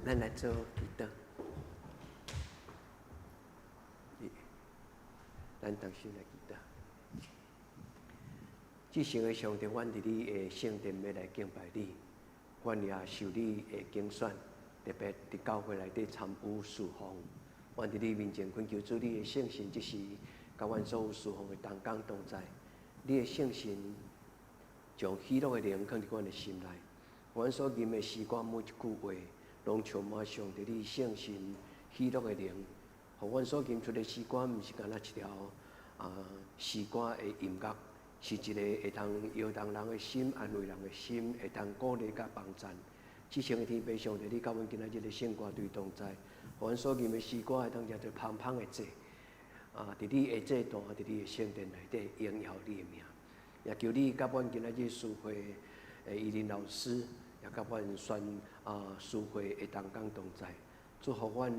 咱來做祈禱。咱同心來祈禱。至聖的上帝，阮佇你的聖殿欲來敬拜你，阮也受你的揀選，特別佇教會內底參與事奉。阮佇你面前懇求主，你的聖神這時佮阮所有事奉的同工同在。你的聖神將喜樂的靈囥佇阮的心內，阮所吟的詩歌每一句話，攏充滿上帝你聖神喜樂的靈，予阮所吟出的詩歌，毋是干焦一條詩歌的音樂，是一個會當搖動人的心、安慰人的心，會當鼓勵佮幫贊。至聖的天父上帝，你佮阮今仔日的聖歌隊同在，予阮所吟的詩歌會當成做芳芳的祭，佇你的祭壇，佇你的聖殿內底榮耀你的名。也求你佮阮今仔日司會的伊琳老師，也佮阮全司會的同工同在，祝福阮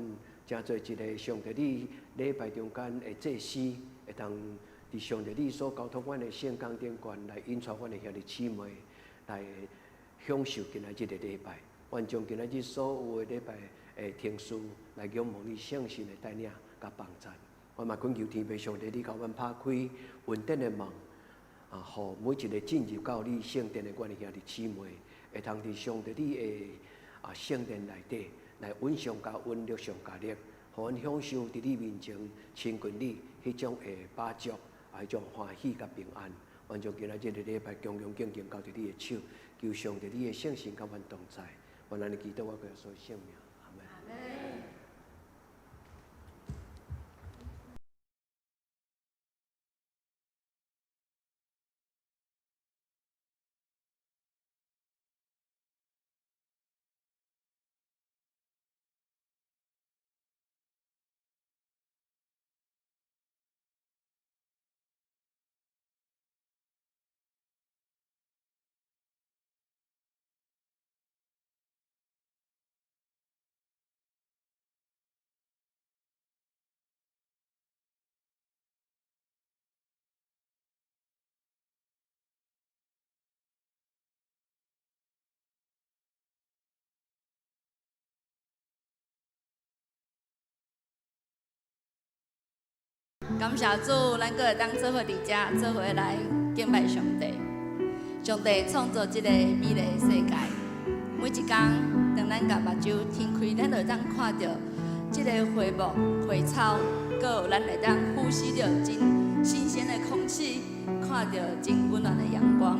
成做一个上帝你禮拜中間的祭司，會當佇上帝你所交託阮的聖工頂懸來引帶阮的兄弟姊妹來享受今仔日的禮拜。願將今仔日所有的禮拜的程序來仰望你聖神的帶領佮幫贊。我嘛懇求天父上帝，你共阮拍開恩典的門。予每一個進入到你聖殿的阮的兄弟姊妹，會通佇上帝你的聖殿內底來穩上加穩，力上加力，予阮享受佇你面前親近你彼種的飽足，彼種歡喜佮平安。願將今仔這個禮拜恭恭敬敬交佇你的手，求上帝你的聖神佮阮同在。願按呢祈禱，我耶穌聖名，阿們。感謝主，咱閣會當做伙佇遮，做伙來敬拜上帝。上帝創造這個美麗的世界，每一工當咱共目睭撐開，咱就會當看著這個花木、花草，閣有咱會當呼吸著真新鮮的空氣，看著真溫暖的陽光，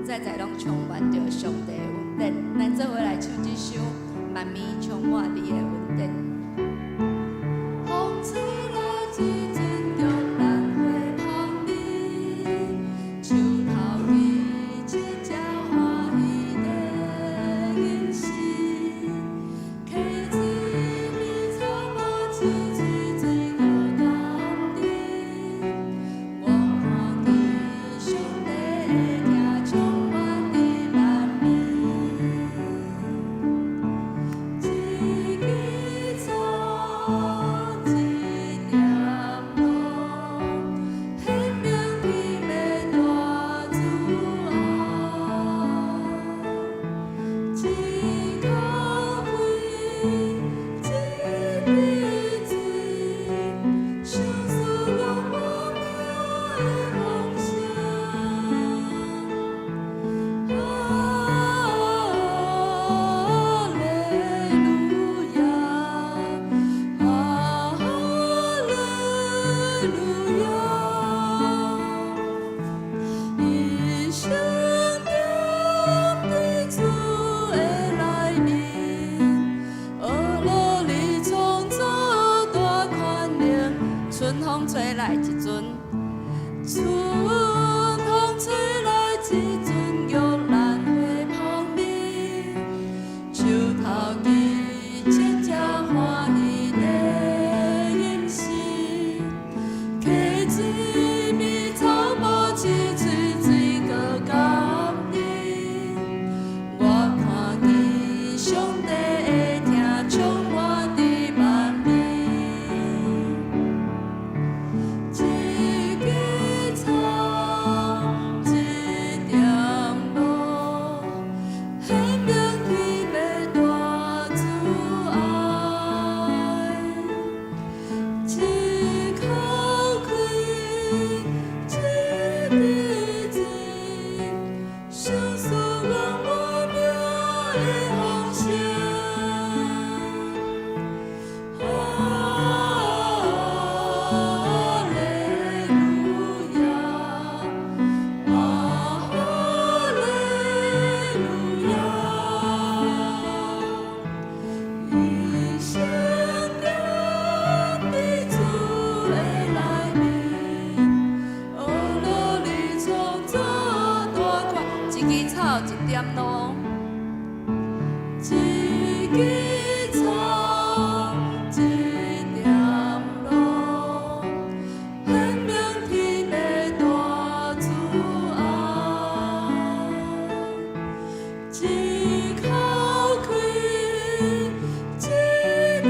在在攏充滿著上帝的恩典。咱做伙來唱這首《萬民充滿你的恩典》。風吹來一陣玉蘭花香味，樹頭枝七只歡喜的吟詩，溪水味草木青翠水果甘甜。我看見上帝的疼充滿佇萬民，一枝草，一點露，顯明天的大主啊！一口氣，一滴水，相思攏無命的風聲。哈利路亞，哈利路亞，一生踮佇主的內面，學努力創造大權能。春風吹來一陣，春風吹來一陣玉蘭花香味，樹頭枝七只歡喜的吟詩，溪水味草木青翠水果甘甜。我看見上帝的疼充滿佇萬民，一枝草，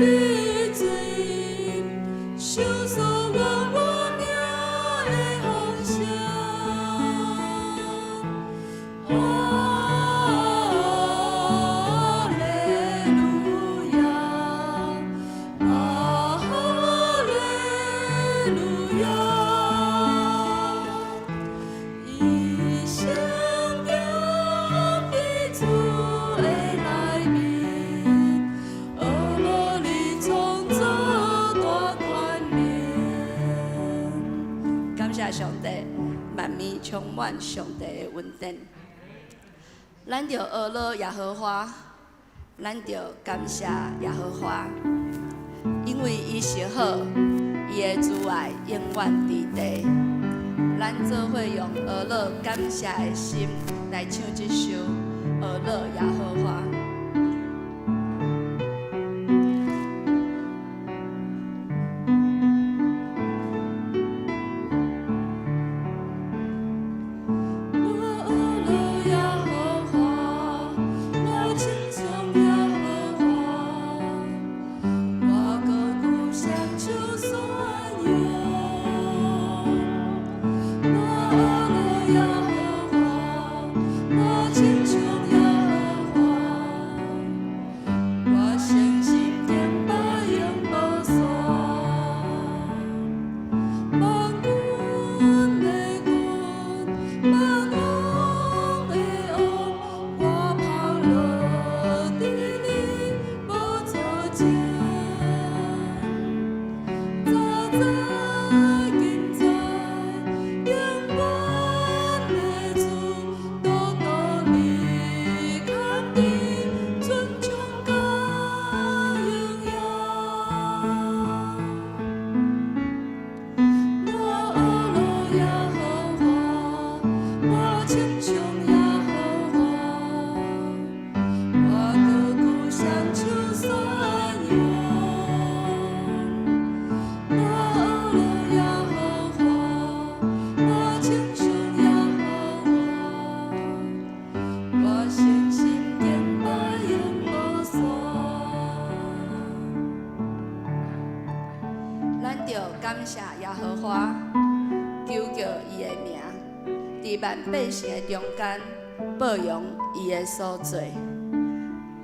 的水，收束我活命的方向。哈利路亞，哈利路亞，一生行佇主的內面，學落你創造大權能。感謝上帝，萬民充滿上帝的恩典。咱著呵咾耶和華，咱著感謝耶和華，因為伊是好，伊的慈愛永遠佇地。咱做伙用呵咾感謝的心來唱這首呵咾耶和華。我呵咾耶和華，我稱頌耶和華，我高舉雙手宣揚。我呵咾耶和華，我稱頌耶和華，我誠心敬拜永無散。萬軍的軍，萬王的王，我拋落佇你寶座前。早知今知，永遠的主，獨獨你堪得尊崇佮榮耀。我呵咾耶和華，我稱頌耶和華，我高舉雙手宣揚。我呵咾耶和華，我稱頌耶和華，我誠心敬拜永無散。咱著感謝耶和華，求告伊的名，佇萬百姓的中間報揚伊的所做。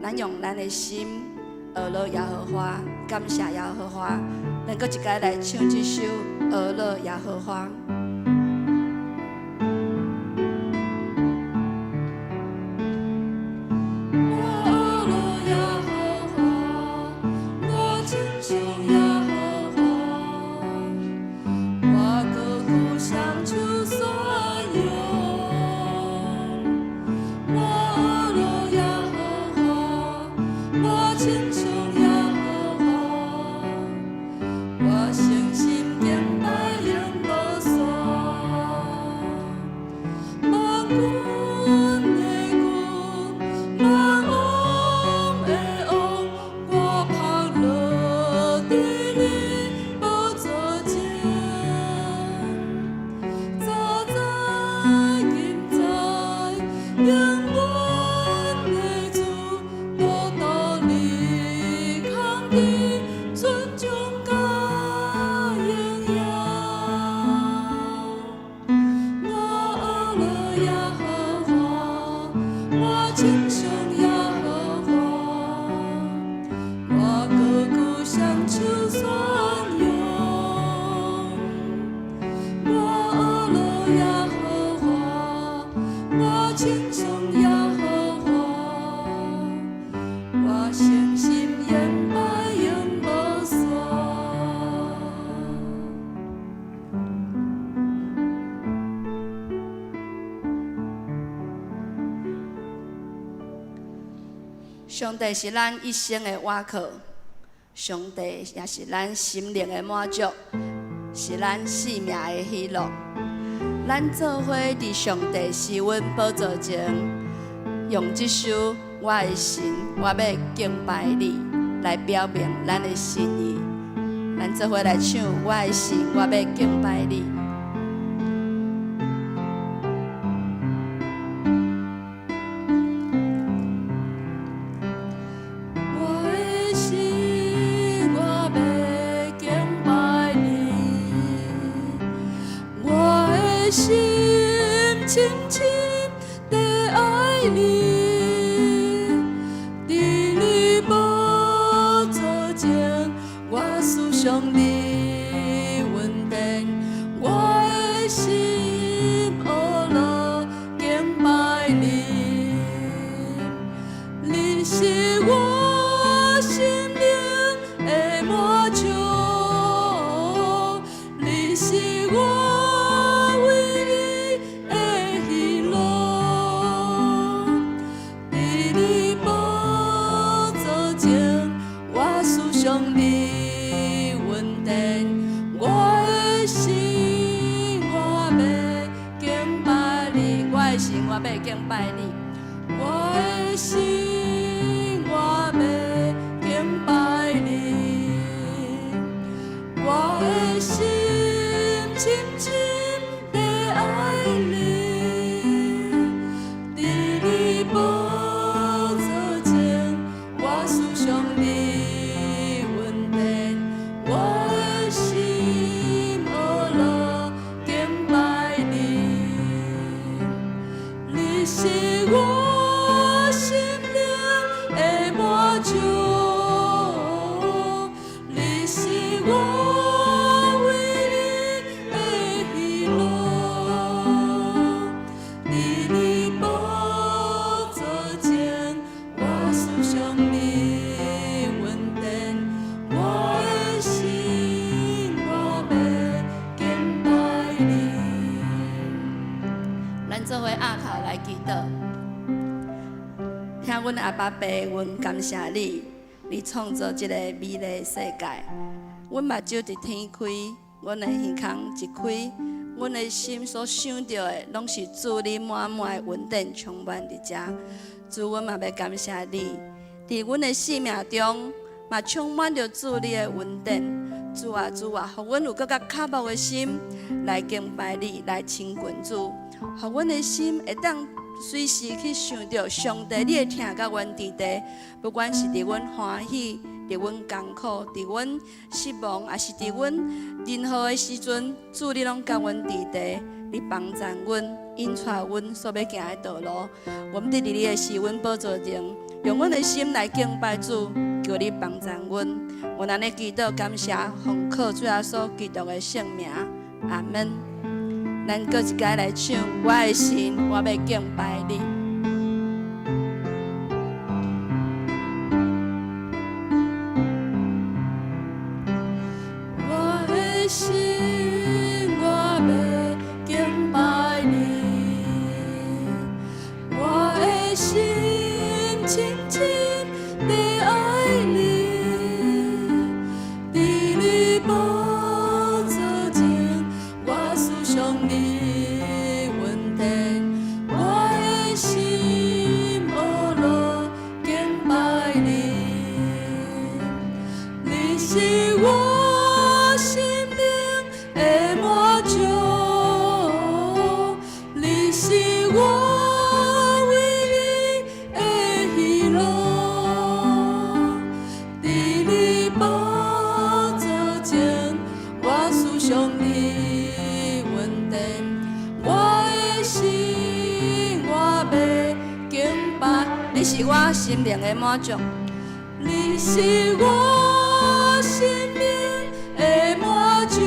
咱用咱的心呵咾耶和華，感謝耶和華，咱閣一擺來唱這首呵咾耶和華。我呵咾耶和華，我稱頌耶和華，我高舉雙手宣揚。我呵咾耶和華，我稱頌耶和華，我誠心敬拜永無散。萬軍的軍，萬王的王，我拋落佇你寶座前。早知今知，永遠的主，獨獨你堪得尊崇佮榮耀。我呵咾耶和華，我稱頌耶和華，我高舉雙手宣揚。我呵咾耶和華，我稱頌耶和華，我誠心敬拜永無散。上帝是咱一生的倚靠，上帝也是咱心靈的滿足，是咱生命的喜樂。咱做伙佇上帝施恩寶座前，用這首《我的神，我欲敬拜你》來表明咱的心意。咱做伙來唱《我的神，我欲敬拜你》。我的神，前，我思想你恩典，我的心学乐敬拜你。你是我心灵的满足，你是我唯一的喜樂。佇你寶座前，我思想你恩典，我的心我欲敬拜你，我的心我欲敬拜你，我的心我欲敬拜你，我的心深深地愛你。佇你寶座前，我思想你恩典，我的心學樂敬拜你。你是我心靈的滿足，你是我唯一的喜樂。佇你寶座前，我思想你恩典，我的心我欲敬拜你。咱做伙阿頭來祈禱，聽阮阿爸爸，阮感謝你，你創造這個美麗世界。阮目睭一天開，阮的耳孔一開，阮的心所想著的，攏是主你滿滿的恩典充滿佇遮。主，阮嘛欲感謝你，佇阮的生命中嘛充滿著主你的恩典。主啊，主啊，予阮有閣較渴慕的心來敬拜你，來親近主，予阮的心會當隨時去想著上帝，你的疼佮阮佇佇，不管是佇阮歡喜、佇阮艱苦、佇阮失望，抑是佇阮任何的時陣，主你攏佮阮佇佇，你幫助阮，引帶阮所欲行的道路。阮佇你的施恩寶座前，用阮的心來敬拜主，求你幫助阮。阮按呢祈禱感謝，奉靠主耶穌基督的聖名，阿門。咱閣一擺來唱，我的神，我欲敬拜你。我的神，我欲敬拜你。我的心深深地愛你。佇你寶座前，我思想你恩典，我的心學樂敬拜你。你是我心靈的滿足，你是我唯一的喜樂。佇你寶座前，我思想你恩典，我的心我欲敬拜。你是我心靈的滿足，你是我心靈的滿足，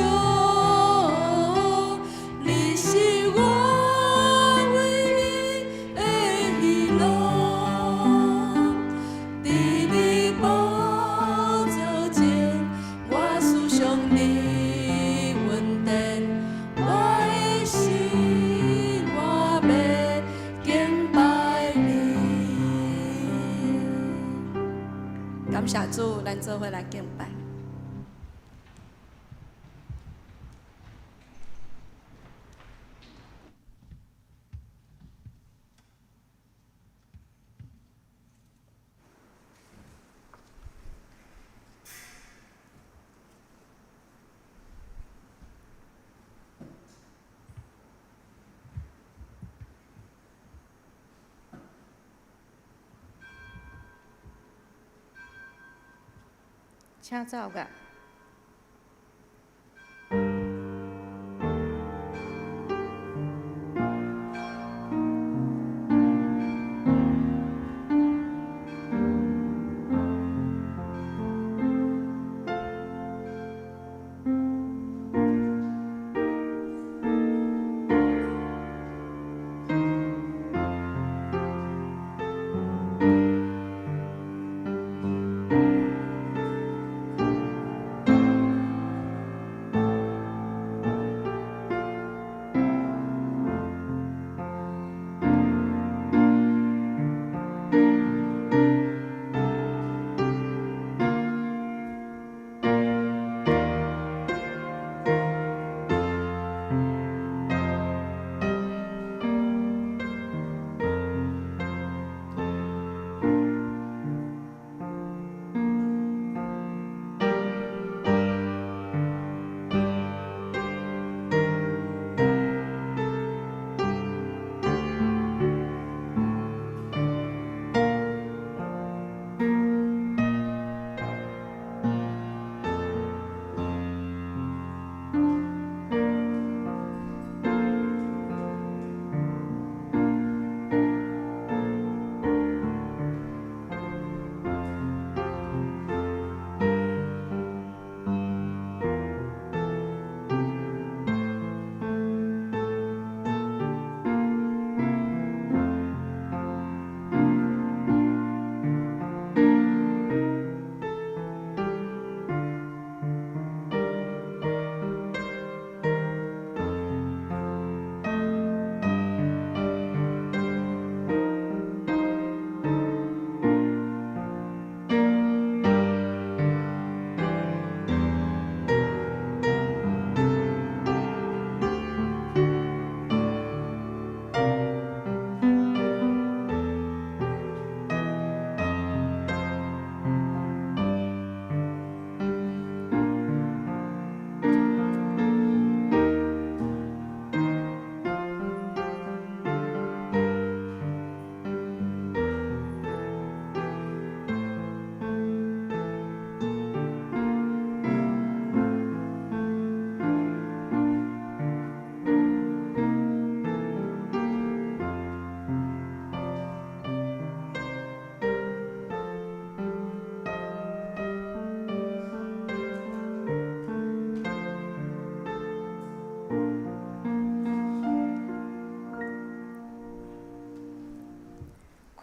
你是我唯一的喜樂。佇你寶座前，我思想你恩典，我的心我欲敬拜你。感謝主，咱做伙來敬拜。請奏樂。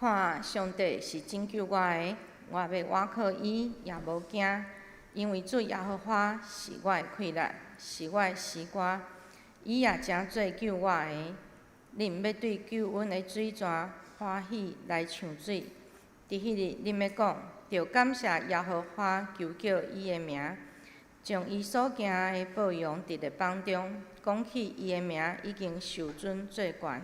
看，上帝是拯救我的，我欲倚靠伊，也無驚，因為主耶和華是我的氣力，是我的詩歌，伊也成做救我的。恁欲對救恩的水泉歡喜來搶水。佇彼日，恁欲講，著感謝耶和華，求叫伊的名，將伊所行的報揚佇列邦中，講起伊的名已經受尊做懸。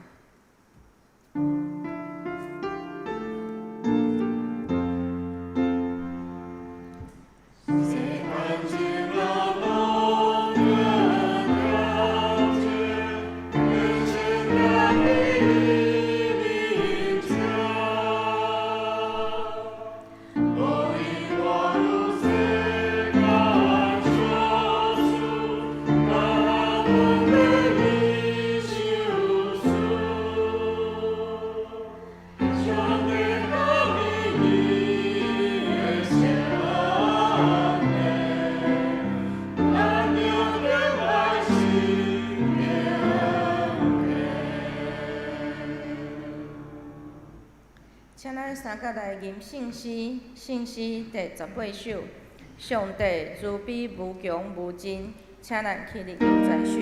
請咱三甲來吟聖詩，聖詩第18首，上帝慈悲無窮無盡，請咱起立吟這首。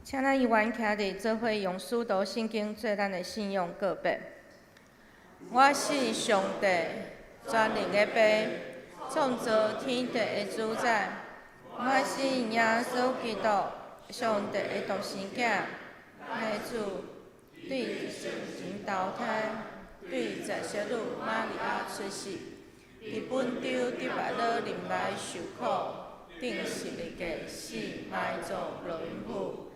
請咱猶原徛佇做伙用使徒信經做咱的信仰告白。我信上帝，全能的父，創造天地的主宰。我信耶穌基督，上帝的獨生囝，咱的主，對聖神投胎，對十聖女瑪利亞出世，佇本丟得巴勒林內受苦，釘十字架死埋葬落陰府。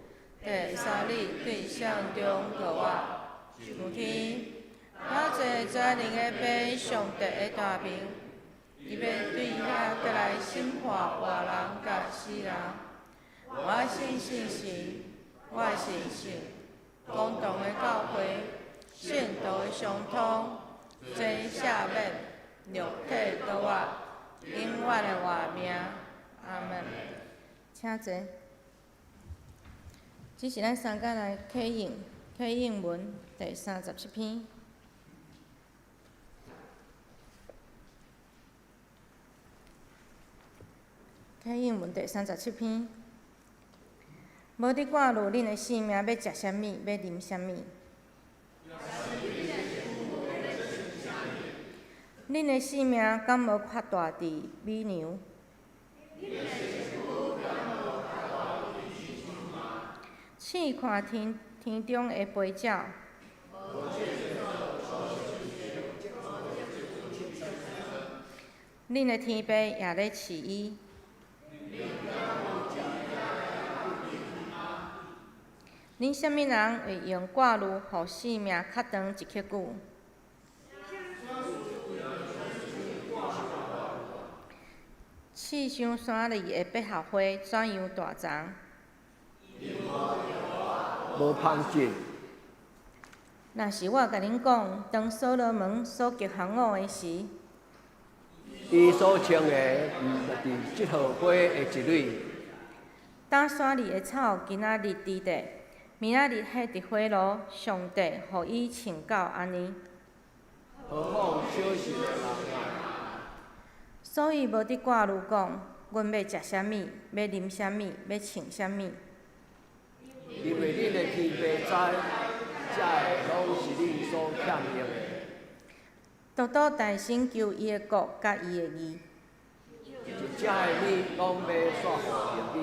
第三日對死中復活，上天。我坐全能的父上帝的大名，伊欲對遐閣來審判活人佮死人。我信聖神，我相信公同的教會，聖徒的相通，罪赦免，肉體復活，永遠的活命。阿門。請坐。這是咱三工來啟應啟應文第37篇。啟應文第三十七篇。無得掛慮恁的性命欲食啥物，欲啉啥物。恁的性命敢無較大佇米糧？試看天天中的飛鳥。恁的天父也咧飼伊。恁啥物人會用掛慮，予性命較長一刻久？試想山裡的百合花怎樣大叢？無芳質。若是我共恁講，當所羅門所極行武的時，伊所穿的毋是這號花的一蕊。當山裡的草今仔日佇地，明仔日彼佇火爐，上帝予伊穿到按呢。何況小信的人啊！所以無得掛慮講，阮欲食啥物，欲啉啥物，欲穿啥物。因為恁的天父知，這个攏是恁所欠用的。拄拄但先求伊的國佮伊的義。這个物攏欲煞予恁。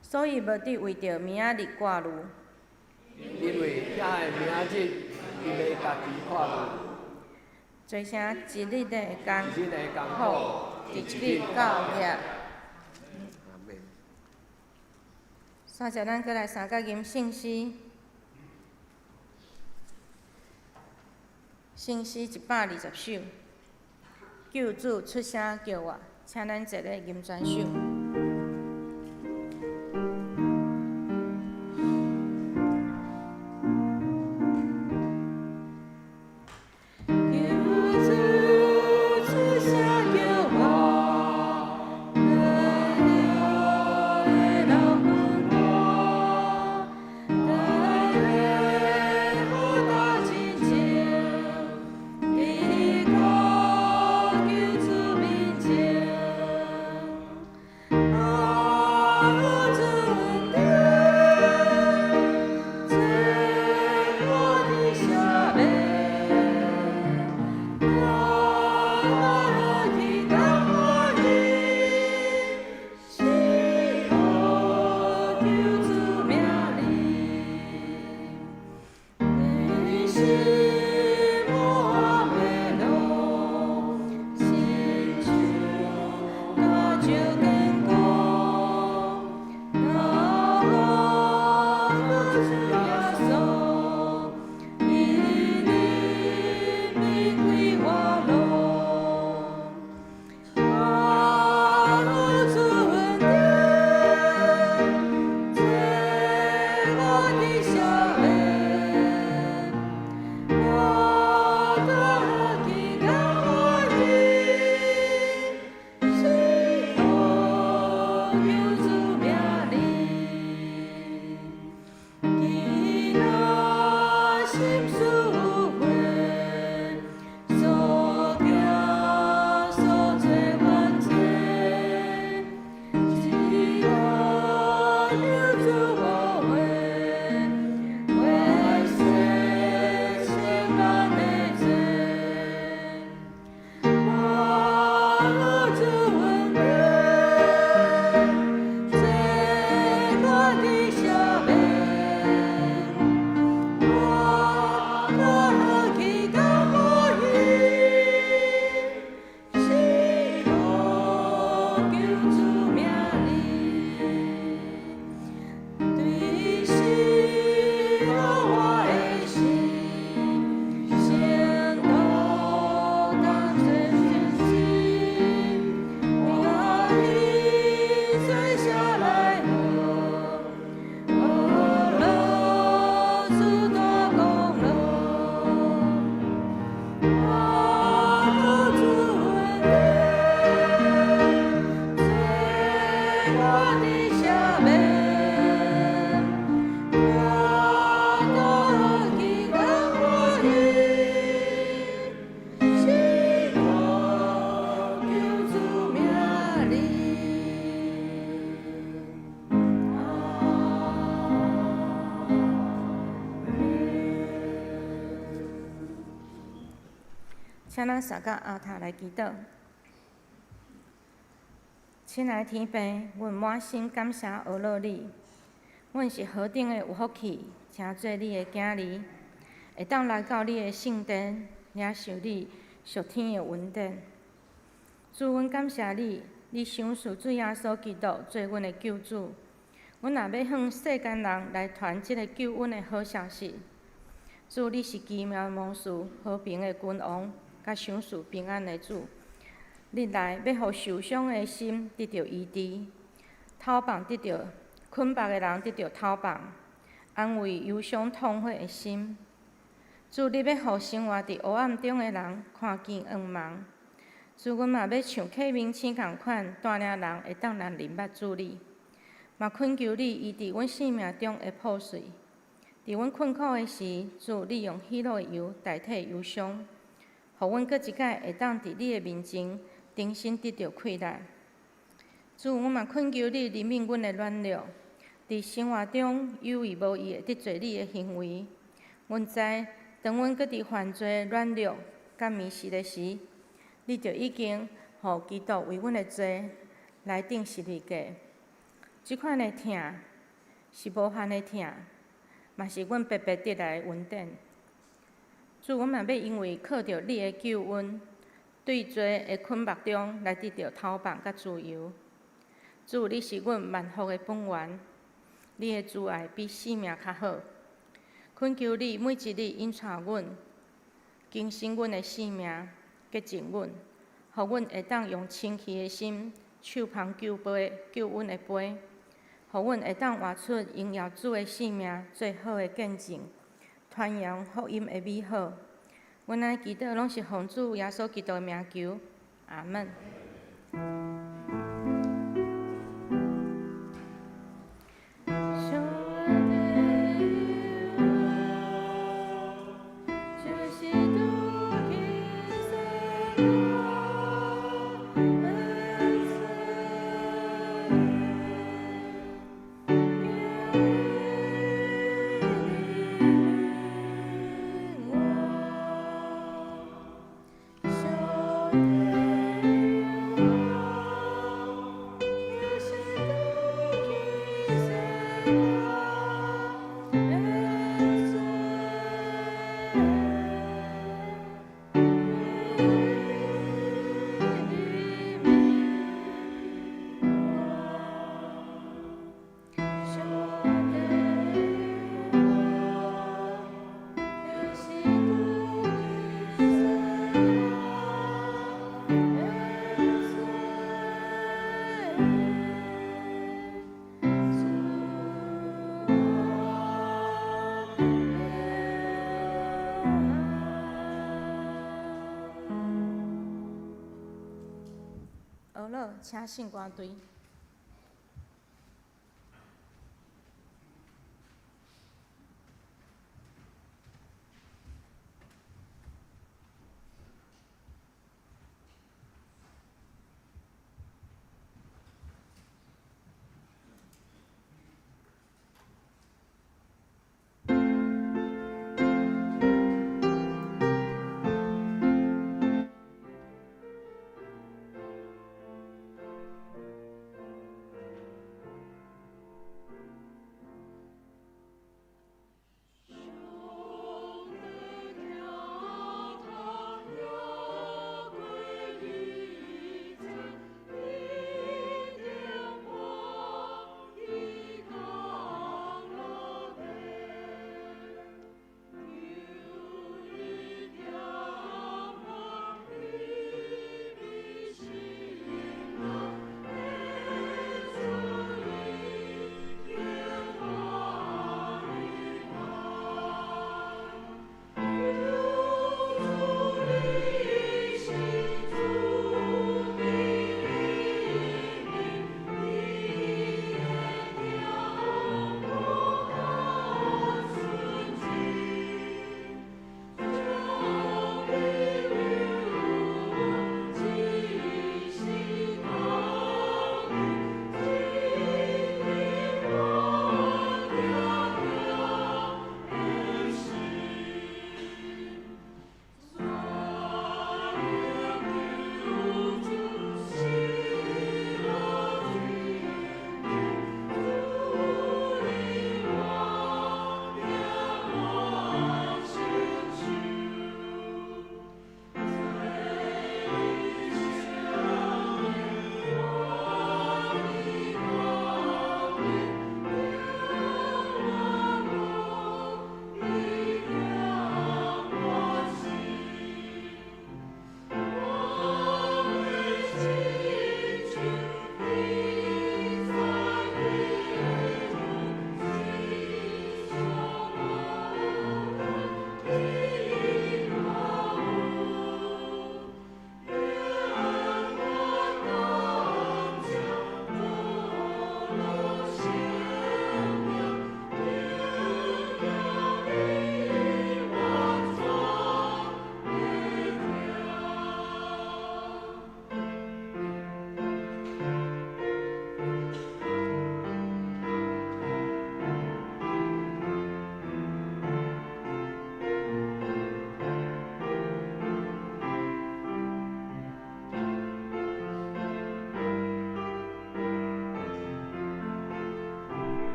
所以無得為著明仔日掛慮。因為遐个明仔日，伊欲家己掛慮。做啥一日的工一日的艱苦，苦，一日夠額。阿們。煞者咱閣來三角吟聖詩，聖詩120首。救主出聲叫我，請咱坐咧吟全首。請咱三甲後頭來祈禱。親愛的天父，阮滿心感謝阿樂你，阮是何等的有福氣，成做你的囝兒，會當來到你的聖殿，領受你屬天的恩典。主，阮感謝你，你賞賜主耶穌基督做阮的救主。阮若欲向世間人來傳這个救恩的好消息。主，你是奇妙的謀士，和平的君王，佮賞賜平安的主。你來欲予受傷的心得著醫治，透放得著捆縛的人得著透放，安慰憂傷痛悔的心。主，你欲予生活佇黑暗中的人看見光芒。主，阮嘛欲像啟明星仝款，帶領人會當來認捌主你。嘛懇求你醫治阮生命中的破碎。佇阮困苦的時，主，你用喜樂的油代替憂傷，予阮閣一擺會當佇你的面前重新得著氣力。主，阮嘛懇求你憐憫阮的軟弱，佇生活中有意無意會得罪你的行為。阮知，當阮閣佇犯罪、軟弱、佮迷失的時，你就已經予基督為阮的罪來釘十字架。這款的疼是無限的疼，嘛是阮白白得來的恩典。主，阮嘛欲因為靠著你的救恩，對罪的捆縛中來得著透放佮自由。主，你是阮萬福的本源，你的慈愛比性命較好。懇求你每一日引帶阮，更新阮的生命，潔淨阮，予阮會當用清氣的心，手捧救杯、救恩的杯，予阮會當活出榮耀主的生命最好的見證，傳揚福音的美好。阮的祈禱攏是奉主耶穌基督的名求，阿門。請聖歌隊。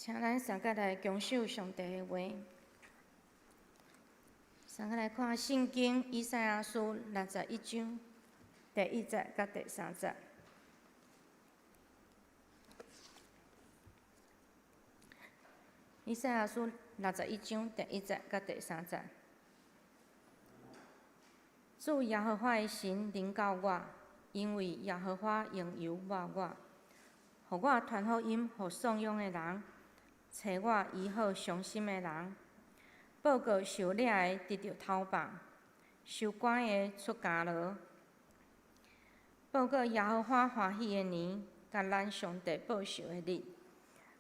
請咱三個來共守上帝的話。三個來看聖經以賽亞書61章第一節佮第三節。以賽亞書六十一章第一節佮第三節。主耶和華的神臨到我，因為耶和華用油抹我，予我傳福音予喪養的人，揣我醫好傷心的人，報告受掠的得著逃放，受關的出監牢，報告耶和華歡喜的年，佮咱上帝報仇的日，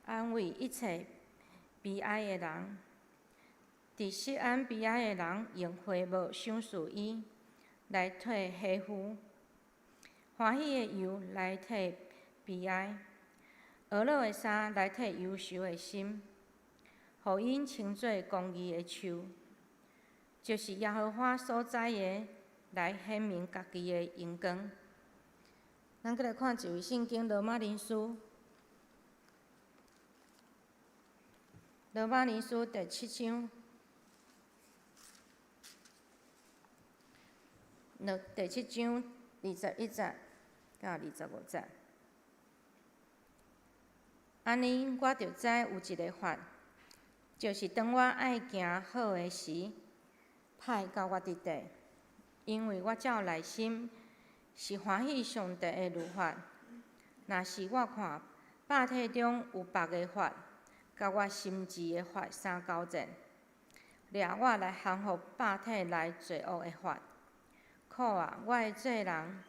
安慰一切悲哀的人，佇錫安悲哀的人用花帽賞賜伊，來替黑膚；歡喜的油來替悲哀，呵咾的衫來替憂愁的心，予𪜶稱做公義的樹，就是耶和華所栽的，來顯明家己的榮光。咱閣來看一位聖經羅馬人書。羅馬人書第七章，第七章21節到25節。按呢，我就知有一个法，就是當我愛行好的時，歹佮我佇底，因為我照內心是歡喜上帝的律法。若是我看肉體中有別个法，佮我心智的法相交戰，掠我來降服肉體內罪惡的法。苦啊！我的做人，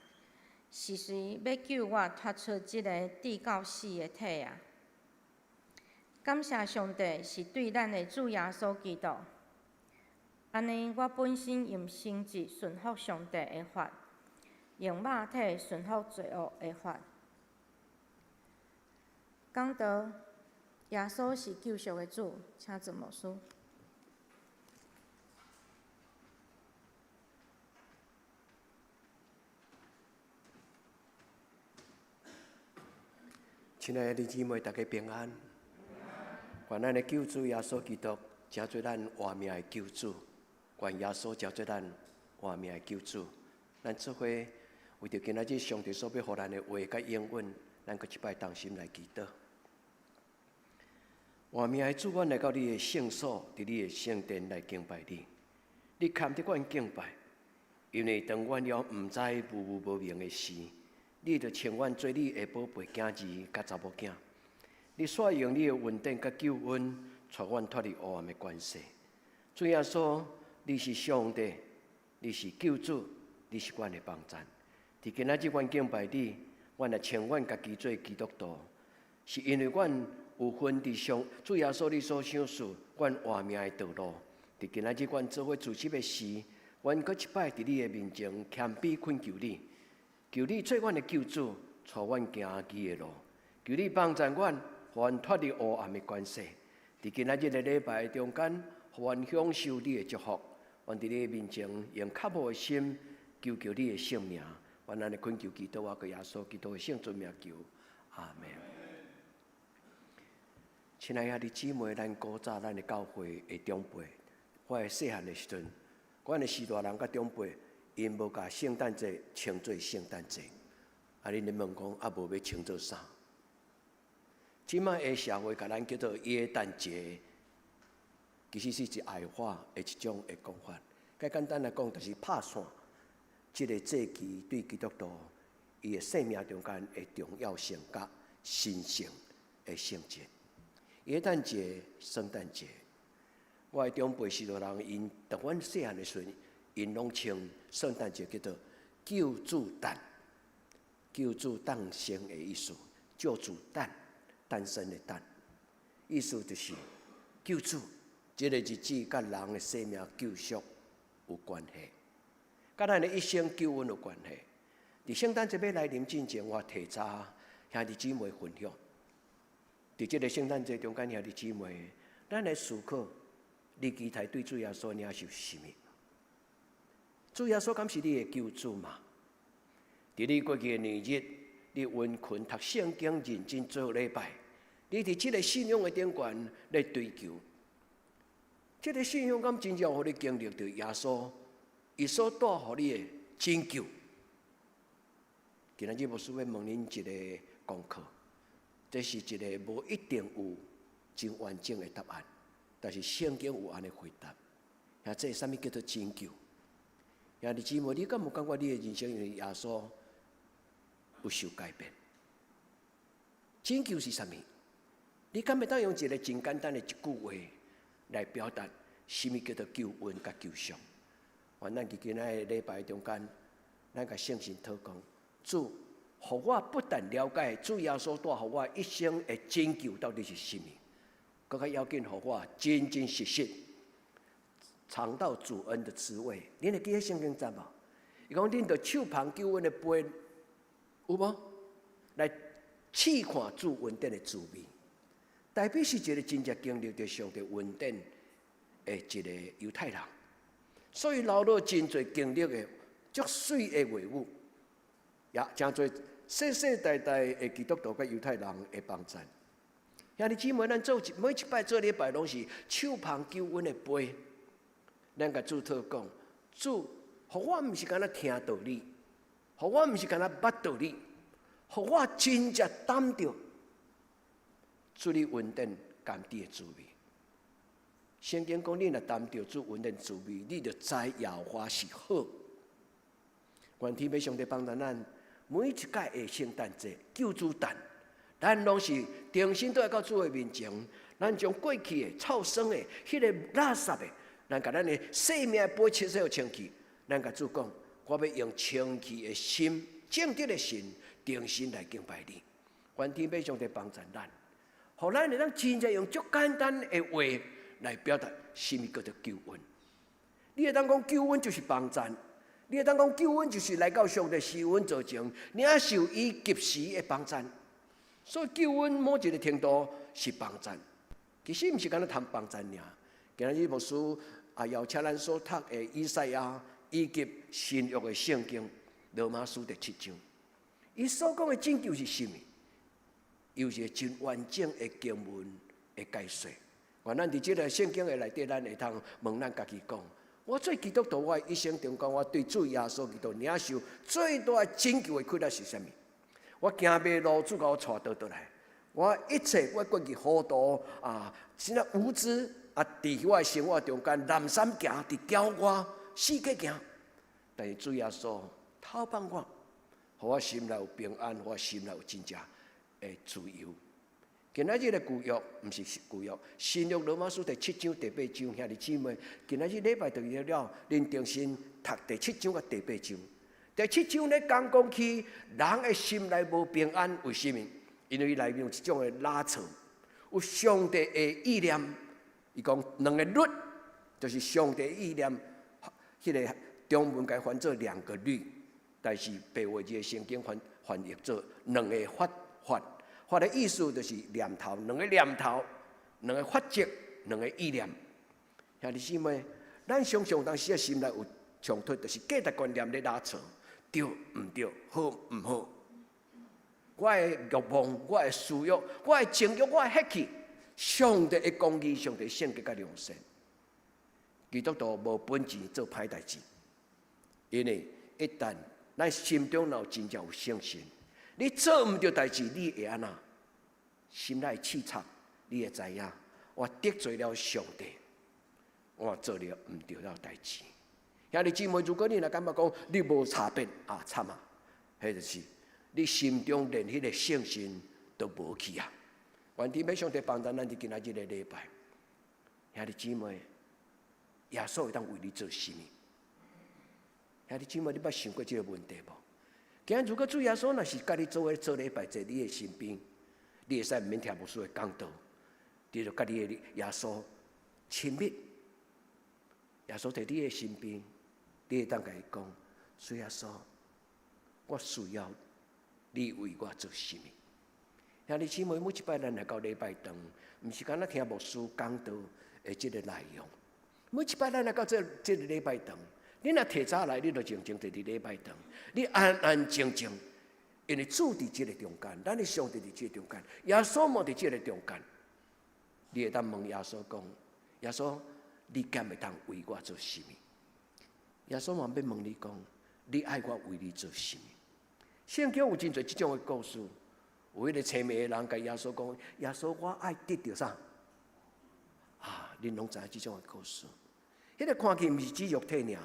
是誰欲救我脫出這个至到死的體啊？感謝上帝，是對咱的主耶穌基督。按呢，我本身用心智順服上帝的法，用肉體順服罪惡的法。講道，耶穌是救贖的主，請做牧師。親愛的弟兄姊妹，大家平安。願咱的救主耶穌基督，成做咱活命的救主。願耶穌成做咱活命的救主。咱做伙為著今仔日上帝所欲予咱的話佮應允，咱閣一擺同心來祈禱。活命的主，阮來到你的聖所，佇你的聖殿來敬拜你。你堪得阮敬拜，因為當阮猶毋知無有無明的時，你就稱阮做你的寶貝囝兒佮查某囝。你煞用你的恩典佮救恩，帶阮脫離黑暗的權勢。主耶穌，你是上帝，你是救主，你是阮的幫贊。佇今仔日，阮敬拜你，阮來稱阮家己做基督徒，是因為阮有份佇上主耶穌你所賞賜阮活命的道路。佇今仔日，阮做伙聚集的時，阮閣一擺佇你的面前謙卑懇求你，求你做阮的救主，帶阮行義的路，求你幫贊阮，予阮脫離黑暗的權勢。佇今仔日的禮拜中間，予阮享受你的祝福。阮佇你的面前用渴慕的心求求你的聖名。阮按呢懇求祈禱，我耶穌基督的聖尊名求，阿門。親愛的兄弟姊妹，咱古早咱的教會的長輩，我的細漢的時陣，阮的序大人佮長輩，𪜶無共聖誕節稱做聖誕節。啊，恁咧問講啊，無欲稱做啥？這擺的社會共咱叫做耶誕節，其實是一愛化的一種的講法。較簡單來講，就是拍散這个節期對基督徒伊的生命中間的重要性佮神聖的性質。耶誕節、聖誕節，我的長輩序大人，𪜶當阮細漢的時陣，𪜶攏稱聖誕節叫做救主誕，救主誕生的意思，救主誕，誕生的誕，意思就是救主這个日子佮人的生命救贖有關係，佮咱的一生救恩有關係。佇聖誕節欲來臨進前，我提早兄弟姊妹分享。佇這个聖誕節中間，兄弟姊妹，咱來思考，你期待對主耶穌領受啥物？主耶穌敢是你的救主嗎？佇你過去的年日，你殷勤讀聖經，認真做禮拜，你佇這个信仰的頂懸來追求，這个信仰敢真正予你經歷著耶穌，伊所帶予你的拯救？今仔日牧師欲問恁一个功課，這是一个無一定有真完整的答案，但是聖經有按呢回答。啊，這啥物叫做拯救？兄弟姊妹，你敢有感覺你的人生因為耶穌有受改變？拯救是啥物？你敢會當用一个真簡單的一句話來表達啥物叫做救恩佮救贖？願咱佇今仔的禮拜中間，咱共聖神禱告，主，予我不但了解主耶穌帶予我一生的拯救到底是啥物，閣較要緊，予我真真實實嘗到主恩的滋味。恁會記得聖經節無？伊講恁著手捧救恩的杯，有無？來試看主恩典的滋味。大衛是一个真正經歷著上帝恩典的一个猶太人，所以流落真濟經歷的足媠的話語，也誠濟世世代代的基督徒佮猶太人的幫贊。兄弟姊妹，咱做一每一擺做禮拜，攏是手捧救恩的杯。咱共主禱告，主，予我毋是干焦聽道理，予我毋是干焦捌道理，予我真正擔著主你恩典甘甜的滋味。聖經講，你若擔著主恩典滋味，你就知耶和華是好。願天父上帝幫助咱，每一屆的聖誕節、救主誕，咱攏是重新倒來到主的面前，咱將過去的、臭酸的、彼个垃圾的，咱共咱的生命的杯清洗清氣，咱共主講，我欲用清氣的心、正直的心，重新來敬拜你。願天父上帝幫助咱，予咱會當真正用足簡單的話來表達啥物叫做救恩。你會當講救恩就是幫贊，你會當講救恩就是來到上帝施恩座前，領受伊及時的幫贊。所以救恩某一个程度是幫贊，其實毋是干焦談幫贊爾。今仔日牧師啊邀請咱所讀的以賽亞以及新約的聖經羅馬書第七章，伊所講的拯救是啥物？有一个真完整的經文的解說。願咱佇這个聖經的內底，咱會通問咱家己講：我做基督徒，我一生中間，我對主耶穌基督領受最大拯救的氣力是啥物？我行迷路，主共我帶倒轉來。我一切我過去糊塗啊，真正無知啊！佇我的生活中間，濫衲行，佇郊外四界行，但是主耶穌透放我，予我心內有平安，予我心內有真正的自由。今仔日的舊約毋是舊約，新約羅馬書第七章第八章，兄弟姊妹，今仔日禮拜轉去了，恁重新讀第七章佮第八章。第七章咧講講起人的心內無平安，為啥物？因為內面有一種的拉扯，有上帝的意念。伊講兩个律，就是上帝意念，彼个中文共翻做兩個律，但是白話字的聖經翻翻譯做兩个法法。法的意思就是念頭，兩个念頭，兩个法則，兩个意念。兄弟姊妹，咱常常當時仔心內有衝突，就是價值觀念咧拉扯，對毋對，好毋好？我的欲望，我的私欲，我的情欲，我的血氣，上帝的公義，上帝聖潔佮良善。基督徒無本錢做歹代誌，因為一旦咱心中若有真正有聖神，你做毋對代誌，你會按怎？心內刺插，你會知影，我得罪了上帝，我做了毋對的代誌。兄弟姊妹，如果你若感覺講你無差別啊，慘啊，彼就是你心中連彼个聖神都無去啊！願天父上帝幫助咱佇今仔日个禮拜，兄弟姊妹，耶穌會當為你做啥物？兄弟姊妹，你捌想過這个問題無？今仔如果主耶穌若是佮你做伙做禮拜，坐你的身邊，你會使毋免聽牧師的講道，你就佮你的耶穌親密。耶穌佇你的身邊，你會當共伊講：主耶穌，我需要你為我做啥物？兄弟姊妹，每一擺咱來到禮拜堂，毋是干焦聽牧師講道的這个內容。每一擺咱來到這這个禮拜堂，你若提早來，你就靜靜佇佇禮拜堂，你安安靜靜，因為主佇這个中間，咱的上帝佇這个中間，耶穌嘛佇這个中間。你會當問耶穌講：耶穌，你敢會當為我做啥物？耶穌嘛欲問你講：你愛我為你做啥物？聖經有真濟這種的故事，有彼个青盲的人共耶穌講：耶穌，我愛得著啥？啊，恁攏知影這種的故事。彼个看見毋是指肉體爾，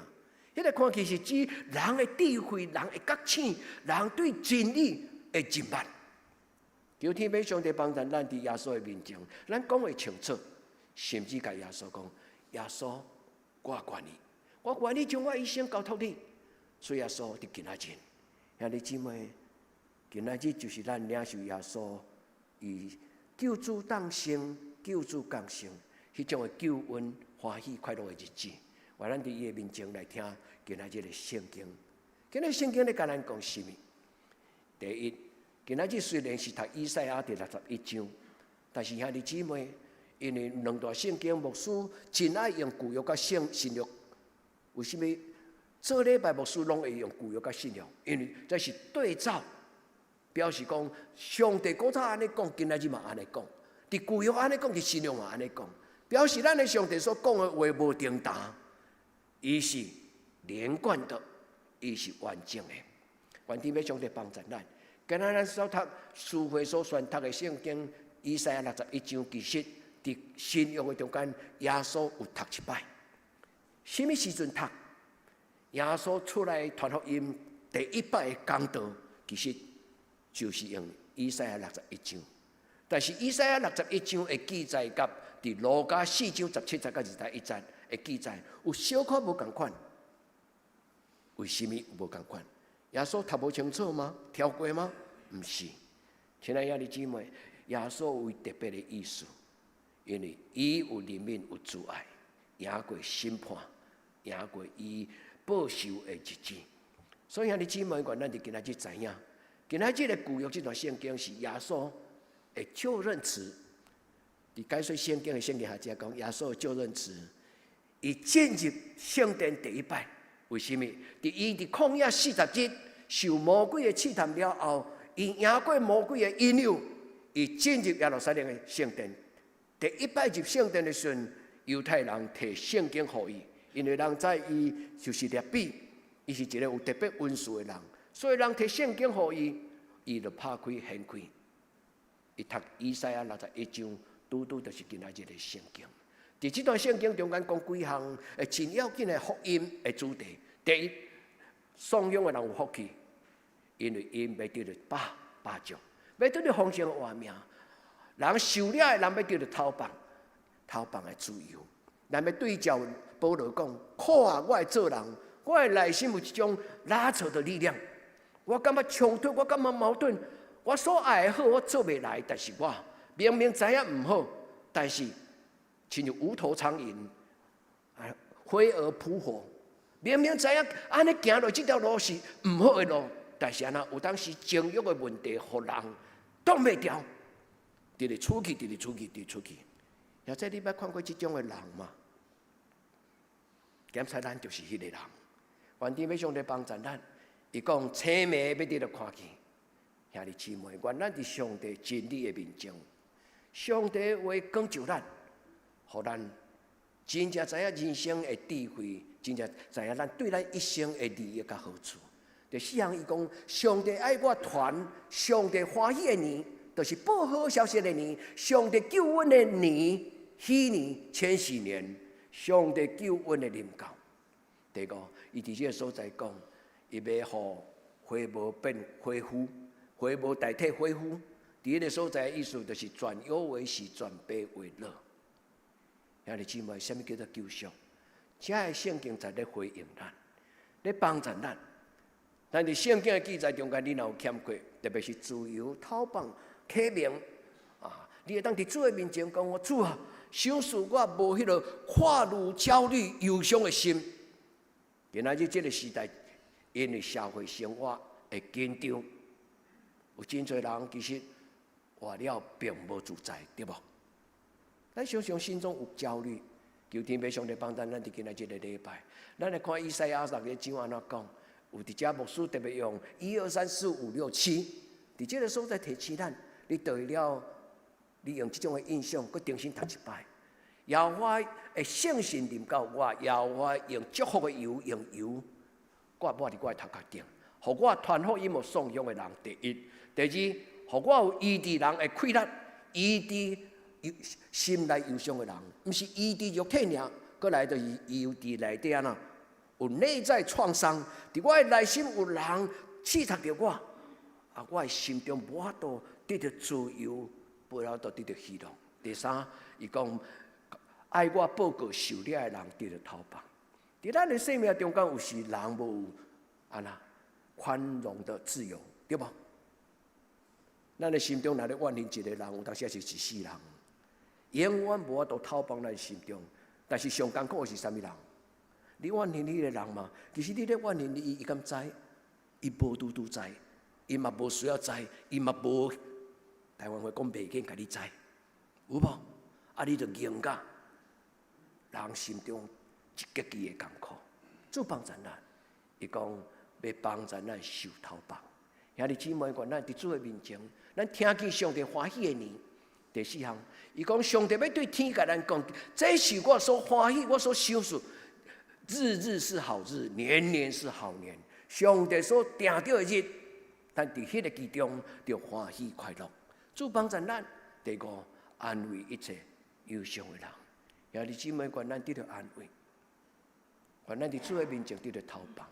彼个看見是指人的智慧、人的覺醒、人對真理的認捌。求天父上帝幫助咱佇耶穌的面前，咱講會清楚，甚至共耶穌講：耶穌，我願意，我願意將我一生交託你。所以耶穌佇今仔日，兄弟姊妹，今仔日就是咱領受耶穌以救主誕生、救主降生，彼種的救恩、歡喜、快樂的日子。願咱佇伊的面前來聽今仔日的聖經。今仔日聖經咧共咱講啥物？第一，今仔日雖然是讀以賽亞第六十一章，但是兄弟姊妹，因為兩段聖經牧師真愛用舊約佮聖新約，為啥物做禮拜牧師攏會用舊約佮新約？因為這是對照，表示講上帝古早按呢講，今仔日嘛按呢講。佇舊約按呢講，佇新約嘛按呢講，表示咱的上帝所講的話無重沓，伊是連貫的，伊是完整的。願天父上帝幫助咱。今仔咱所讀司會所宣讀的聖經，以賽亞六十一章，其實佇新約的中間，耶穌有讀一擺。啥物時陣讀？耶穌出來傳福音第一擺的講道，其實就是用以賽亞六十一章。但是以賽亞六十一章的記載，佮佇路加四章十七節佮二十一節的記載，有小可無仝款。為啥物無仝款？耶穌讀無清楚嗎？跳過嗎？毋是。親愛兄弟姊妹，耶穌有特別的意思，因為伊有憐憫，有慈愛，贏過審判，贏過伊報仇的日子。所以兄弟姊妹，願咱佇今仔日知影，今仔日的舊約這段聖經是耶穌的就任詞。佇解說聖經的聖經學者講，耶穌的就任詞，伊進入聖殿第一擺，為啥物？佇伊佇曠野四十日受魔鬼的試探了後，伊贏過魔鬼的引誘，伊進入耶路撒冷的聖殿。第一擺入聖殿的時陣，猶太人提聖經予伊，因為人知伊就是拉比，伊是一個有特別恩賜的人，所以人提聖經予伊，伊就拍開掀開，伊讀以賽亞六十一章，拄拄就是今仔日的聖經。佇這段聖經中間講幾項真要緊的福音的主題。第一，散養的人有福氣，因為𪜶欲得著飽飽足，欲得著豐盛的活命。人受掠的人欲得著逃放，逃放的自由。咱欲對照保羅講：苦啊！我的做人，我的內心有一種拉扯的力量。我感覺衝突，我感覺矛盾。我所愛的好，我做袂來，但是我明明知影毋好，但是親像無頭蒼蠅，啊，飛蛾撲火。明明知影按呢行落這條路是毋好的路，但是按怎有當時情欲的問題，予人擋袂牢，直直出去，直直出去，直出去。或者你捌看過這種的人嗎？檢查咱就是彼個人。願天父上帝幫助咱，伊講青盲欲得著看見，兄弟姊妹，願咱佇上帝真理的面前，上帝話光照咱，予咱真正知影人生的智慧，真正知影咱對咱一生的利益佮好處。第四項，伊講上帝愛我傳上帝歡喜的年，就是報好消息的年，上帝救恩的年，禧年、千禧年，上帝救恩的臨到。第五，伊佇這个所在講，伊欲予花無變花麩，花無代替花麩。佇彼个所在意思就是轉憂為喜，轉悲為樂。兄弟姊妹，啥物叫做救贖？這个聖經在咧回應咱，咧幫助咱。咱佇聖經的記載中間，你若有欠缺，特別是自由、逃放、啟明啊，你會當佇主的面前講：我主啊，賞賜我無彼个跨慮、焦慮、憂傷的心。今仔日這个時代，因為社會生活的緊張，有真濟人其實活了並無自在，對無？咱常常心中有焦慮，求天父上帝幫助咱佇今仔這个禮拜，咱來看以賽亞六十一章按怎講，有佇遮牧師特別用一二三四五六七，佇這个所在提醒咱，你對了，你用這種的印象，閣重新讀一擺。耶和華的聖神臨到我，耶和華用祝福的油，用油掛抹佇我的頭殼頂，予我傳福音予喪鄉的人。第一，第二，予我有醫治人的氣力，醫治心內憂傷的人，毋是醫治肉體爾，閣來就是醫治內底按怎有內在創傷，佇我的內心有人刺插著我，啊，我的心中無法度得著自由，無法度得著喜樂。第三，伊講愛我報告受掠的人得著投放。佇咱的生命中間，有時人無按怎寬容的自由，對無？咱的心中若咧怨恨一個人，有當時是一世人，永遠無法度投放咱心中。但是上艱苦的是啥物人？你怨恨彼个人嘛？其實你咧怨恨伊，伊敢知？伊無拄拄知，伊嘛無需要知，伊嘛無台灣話講袂緊，共你知，有無？啊，你就硬甲人心中一極其的艱苦。主幫助咱，伊講欲幫助咱受投放。兄弟姊妹，願咱佇主的面前，咱聽見上帝歡喜的年。第四項，伊講上帝欲對天共咱講，這是我所歡喜，我所賞賜。日日是好日，年年是好年。上帝所定著的日，咱佇彼个其中就歡喜快樂。主幫助咱。第五，安慰一切憂傷的人。兄弟姊妹，願咱得著安慰，願咱佇主的面前得著投放。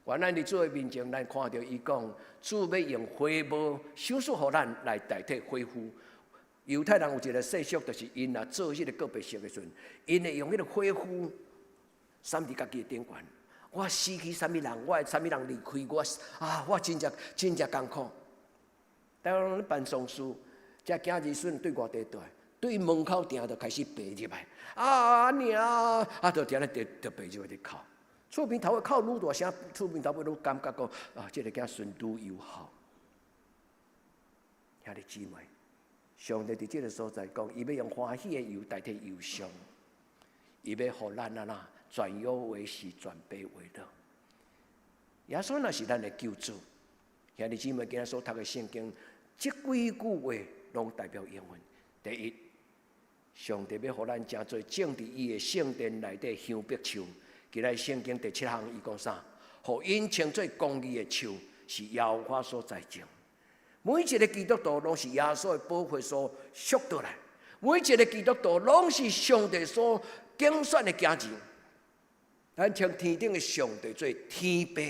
願咱佇主的面前，咱看著伊講，主欲用花帽賞賜予咱來代替火灰。猶太人有一个習俗，就是𪜶若做彼个告別式的時陣，𪜶會用彼个火灰灑佇家己的頂懸。我死去啥物人，我的啥物人離開我啊！我真正真正艱苦。台灣人咧辦喪事，這囝兒孫對外地蹛，對門口埕就開始爬入來，啊阿娘啊，就佇咧就爬入來佇哭。厝邊頭尾哭愈大聲，厝邊頭尾愈感覺講啊，這个囝孫愈友好。兄弟姊妹，上帝佇這个所在講，伊欲用歡喜的油代替憂傷，伊欲予咱按怎轉憂為喜，轉悲為樂。耶穌若是咱的救主，兄弟姊妹今仔所讀的聖經，這幾句話攏代表應允。第一，上帝欲予咱成做種佇伊的聖殿內底香柏樹。今仔聖經第七項伊講啥？予𪜶稱做公義的樹，是耶和華所栽種。每一个基督徒攏是耶穌的寶血所贖倒來，每一个基督徒攏是上帝所揀選的囝兒。咱稱天頂的上帝做天父。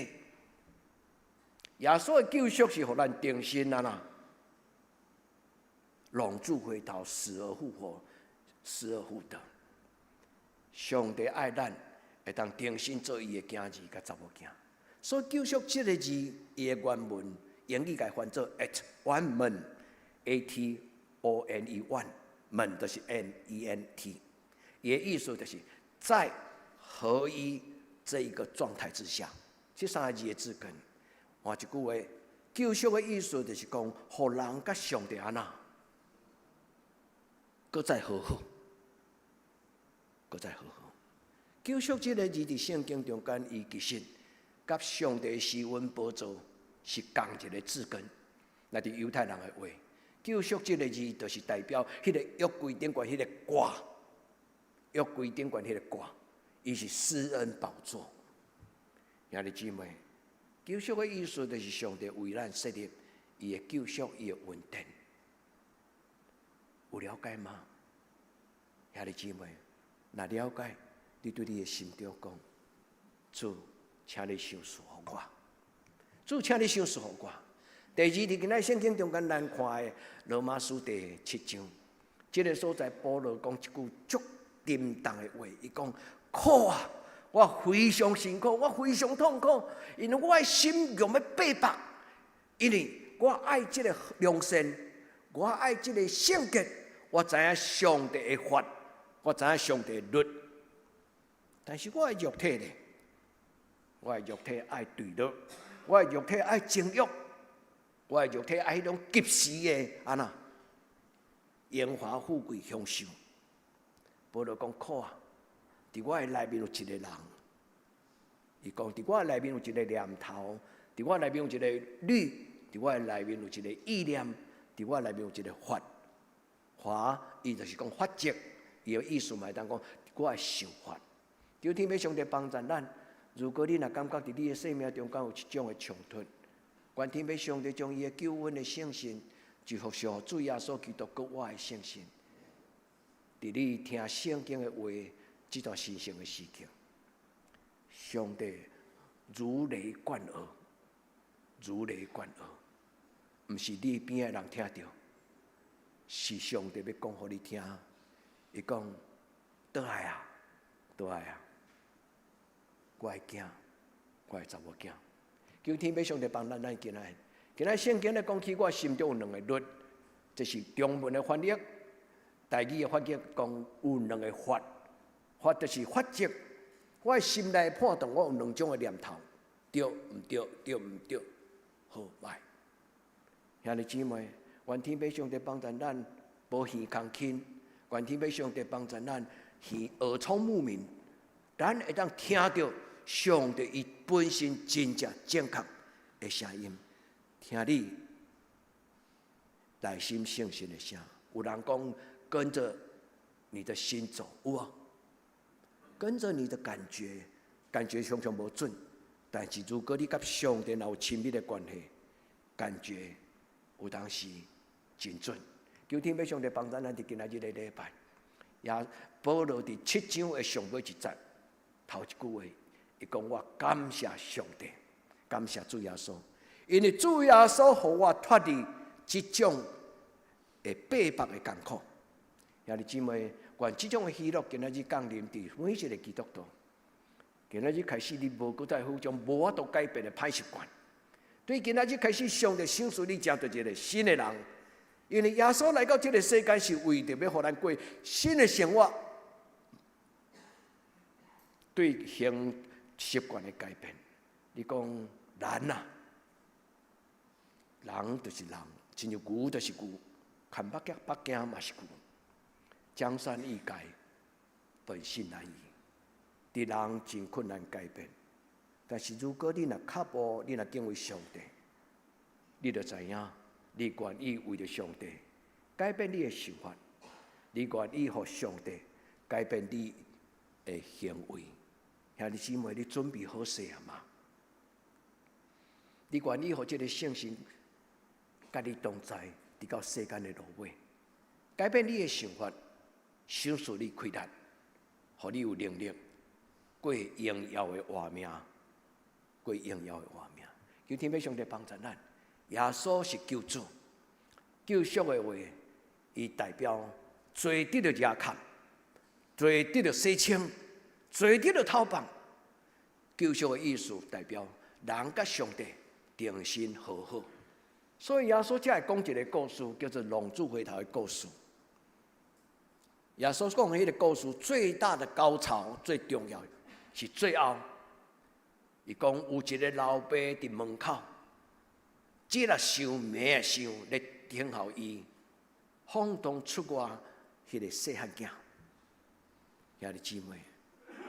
耶穌的救贖是予咱重新按怎，浪子回頭，死而復活，失而復得。上帝愛咱，會當重新做伊的囝兒佮查某囝。所以救贖這个字，伊的原文英語共翻做 at one ment，A T O N E one，ment 就是 M E N T，伊的意思就是在合一這一個狀態之下，這三个字的字根。換一句話，救贖的意思就是講，予人佮上帝按怎，閣再和好，閣再和好。救贖這个字佇聖經中間，伊其實佮上帝施恩寶座是仝一个字根。若佇猶太人的話，救贖這个字就是代表彼个約櫃頂懸彼个蓋，約櫃頂懸彼个蓋，伊是施恩寶座。兄弟姊妹，救贖的意思就是上帝為咱設立伊的救贖，伊的恩典，有了解嗎？兄弟姊妹，若了解，你對你的心中講：主，請你賞賜予我。主，請你賞賜予我。第二，佇今仔聖經中間，咱看的羅馬書第七章，這个所在，保羅講一句足沉重的話，伊講：苦啊！我非常辛苦，我非常痛苦，因為我的心欲欲擘破，因為我愛這个良善，我愛這个聖潔，我知影上帝的法，我知影上帝的律，但是我的肉體咧，我的肉體愛墜落，我的肉體愛情慾，我的肉體愛彼種及時的按怎榮華富貴享受。保羅講苦啊！佇我的內面有一个人，伊講佇我內面有一个念頭，佇我內面有一個律，佇我內面有一個意念，佇我內面有一個法。法，伊就是講法則，伊的意思嘛會當講我的想法。求天父上帝幫助咱。如果你若感覺佇你的生命中間有這種的衝突，願天父上帝將伊的救恩的聖神，就予主耶穌基督閣我的聖神，佇你聽聖經的話，這段神聖的時刻，上帝如雷貫耳，如雷貫耳，毋是你邊的人聽著，是上帝欲講予你聽。伊講，倒來啊，倒來啊！我的囝，我的查某囝，求天父上帝幫咱，咱今仔，今仔聖經咧講起，我心中有兩個律，這是中文的翻譯，台語的翻譯講有兩個法，法就是法則。我的心內判斷，我有兩種的念頭，對毋對？對毋對？好歹。兄弟姊妹，願天父上帝幫助咱，無耳空輕；願天父上帝幫助咱，耳耳聰目明，咱會當聽著上帝伊本身真正正確的聲音，聽你內心聖神的聲。有人講跟著你的心走，有啊，跟著你的感覺，感覺常常無準。但是如果你佮上帝若有親密的關係，感覺有當時真準。求天父上帝幫助咱佇今仔日的禮拜，也保羅佇七章的上尾一節頭一句話，伊講我感謝上帝，感謝主耶穌，因為主耶穌予我脫離這種會逼迫的艱苦。兄弟姊妹，願這種的喜樂今仔日降臨佇每一個基督徒。今仔日開始，你無閣再有彼種無法度改變的歹習慣。對今仔日開始，上帝賞賜你成做一個新的人。因為耶穌來到這個世界是為著欲予咱過新的生活，對行習慣的改變。你講難啊？人就是人，親像牛就是牛，牽北京北京嘛是牛。江山易改，本性難移。佇人真困難改變，但是如果你若腳步，你若敬畏上帝，你就知影，你願意為著上帝改變你的想法，你願意予上帝改變你的行為。兄弟姊妹，你準備好勢啊嗎？你願意予這个聖神佮你同在，直到世間的落尾，改變你的想法，賞賜你氣力，予你有能力過榮耀的活命，過榮耀的活命。求天父上帝幫助咱。耶穌是救主，救贖的話，伊代表罪得著壓砍，罪得著洗清，罪得著偷放。救贖的意思代表人佮上帝重新和好。所以耶穌才會講一个故事，叫做浪子回頭的故事。耶穌講彼个故事最大的高潮、最重要的是最後，伊講有一个老爸佇門口，日啊想，暝啊想，咧等候伊放蕩出外彼个細漢囝。兄弟姊妹，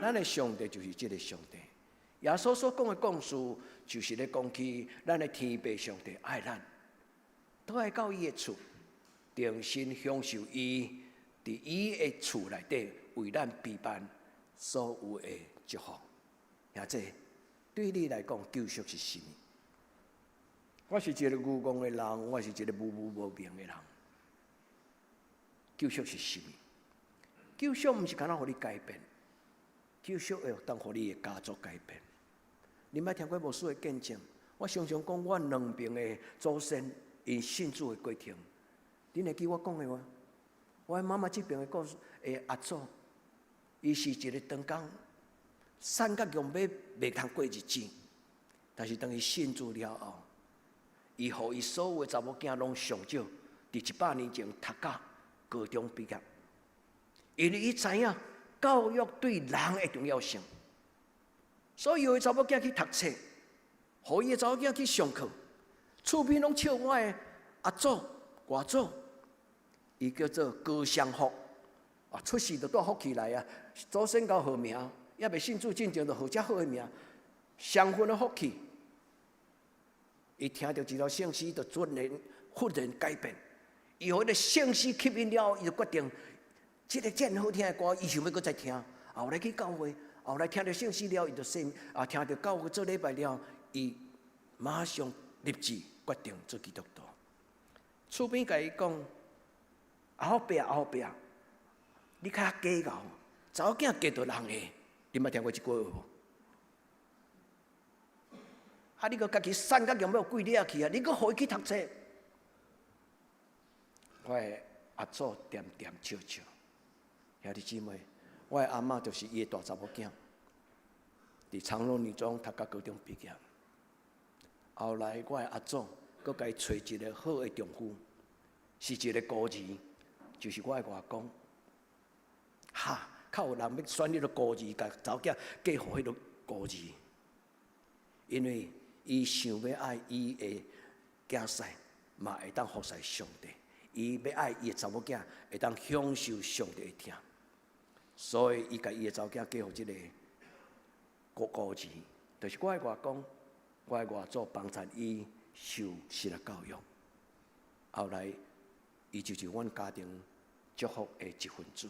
咱的上帝就是這个上帝。耶穌所講的故事，就是咧講起咱的天父上帝愛咱，倒來到伊的厝，重新享受伊佇伊的厝內底為咱備辦所有的祝福。兄弟，對你來講，救贖是啥物？我是一个愚戇的人，我是一个無無無明的人。救贖是啥物？救贖毋是干焦予你改變，救贖會當予你的家族改變。你捌聽過牧師的見證？我常常講，阮兩邊的祖先𪜶信主的過程，恁會記我講的無？我媽媽這邊的故事，的阿祖，伊是一个長工，瘦甲強欲袂通過日子，但是當伊信主了後，伊予伊所有的查某囝攏上少，佇100年前讀甲高中畢業，因為伊知影教育對人的重要性，所以伊的查某囝去讀冊，予伊的查某囝去上課，厝邊攏笑我的阿祖、外祖，伊叫做高雙福，啊，出世就帶福氣來啊，祖先𠢕號名，猶未信主進前就號遮好的名，雙份的福氣。伊聽著一條聖詩，就突然忽然改變。伊予彼个聖詩吸引了，伊就決定，這个遮爾好聽的歌，伊想欲閣再聽。後來去教會，後來聽著聖詩了，伊就信啊，聽著教會做禮拜了，伊馬上立志決定做基督徒。厝邊共伊講：阿福伯，阿福伯，你較假𠢕，查某囝嫁著人的，你捌聽過這句話無？啊！你閣家己散甲強欲跪掠去啊！你閣予伊去讀冊。我的阿祖恬恬笑笑，兄弟姊妹，我的阿嬤就是伊的大查某囝，佇長榮女中讀到高中畢業。後來我的阿祖閣共伊揣一个好的丈夫，是一個孤兒，就是我的外公。哈，較有人欲選彼个孤兒，共查某囝嫁予彼个孤兒，因為伊想欲愛伊的囝婿，嘛會當服侍上帝。伊欲愛伊的查某囝會當享受上帝的疼，所以伊共伊的查某囝嫁予這个孤兒，就是我的外公，我的外祖幫贊伊受神學教育。後來，伊就是阮家庭祝福的一份子。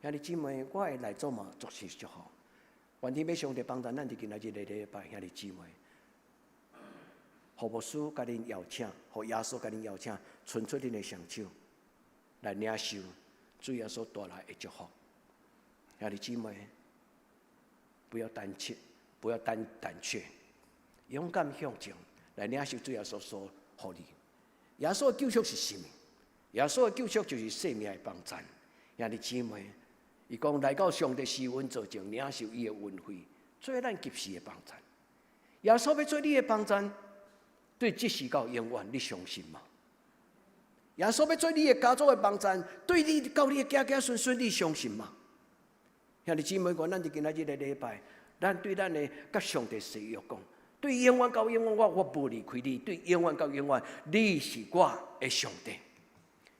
兄弟姊妹，我的內祖嘛足受祝福。願天父上帝幫助咱佇今仔日的禮拜，兄弟姊妹。予牧師共恁邀請，予耶穌共恁邀請，伸出恁的雙手來領受主耶穌帶來的祝福。兄弟姊妹，不要膽怯，不要膽怯，勇敢向前來領受主耶穌所予你。耶穌的救贖是啥物？耶穌的救贖就是生命的幫贊。兄弟姊妹，伊講來到上帝施恩座前，領受伊的恩惠，做咱及時的幫贊。耶穌欲做你的幫贊，對這時到永遠，你相信嗎？耶穌欲做你的家族的幫贊，對你到你的子子孫孫，你相信嗎？兄弟姊妹，願咱佇今仔日的禮拜，咱對咱的佮上帝誓約講，對永遠到永遠，我無離開你；對永遠到永遠，你是我的上帝。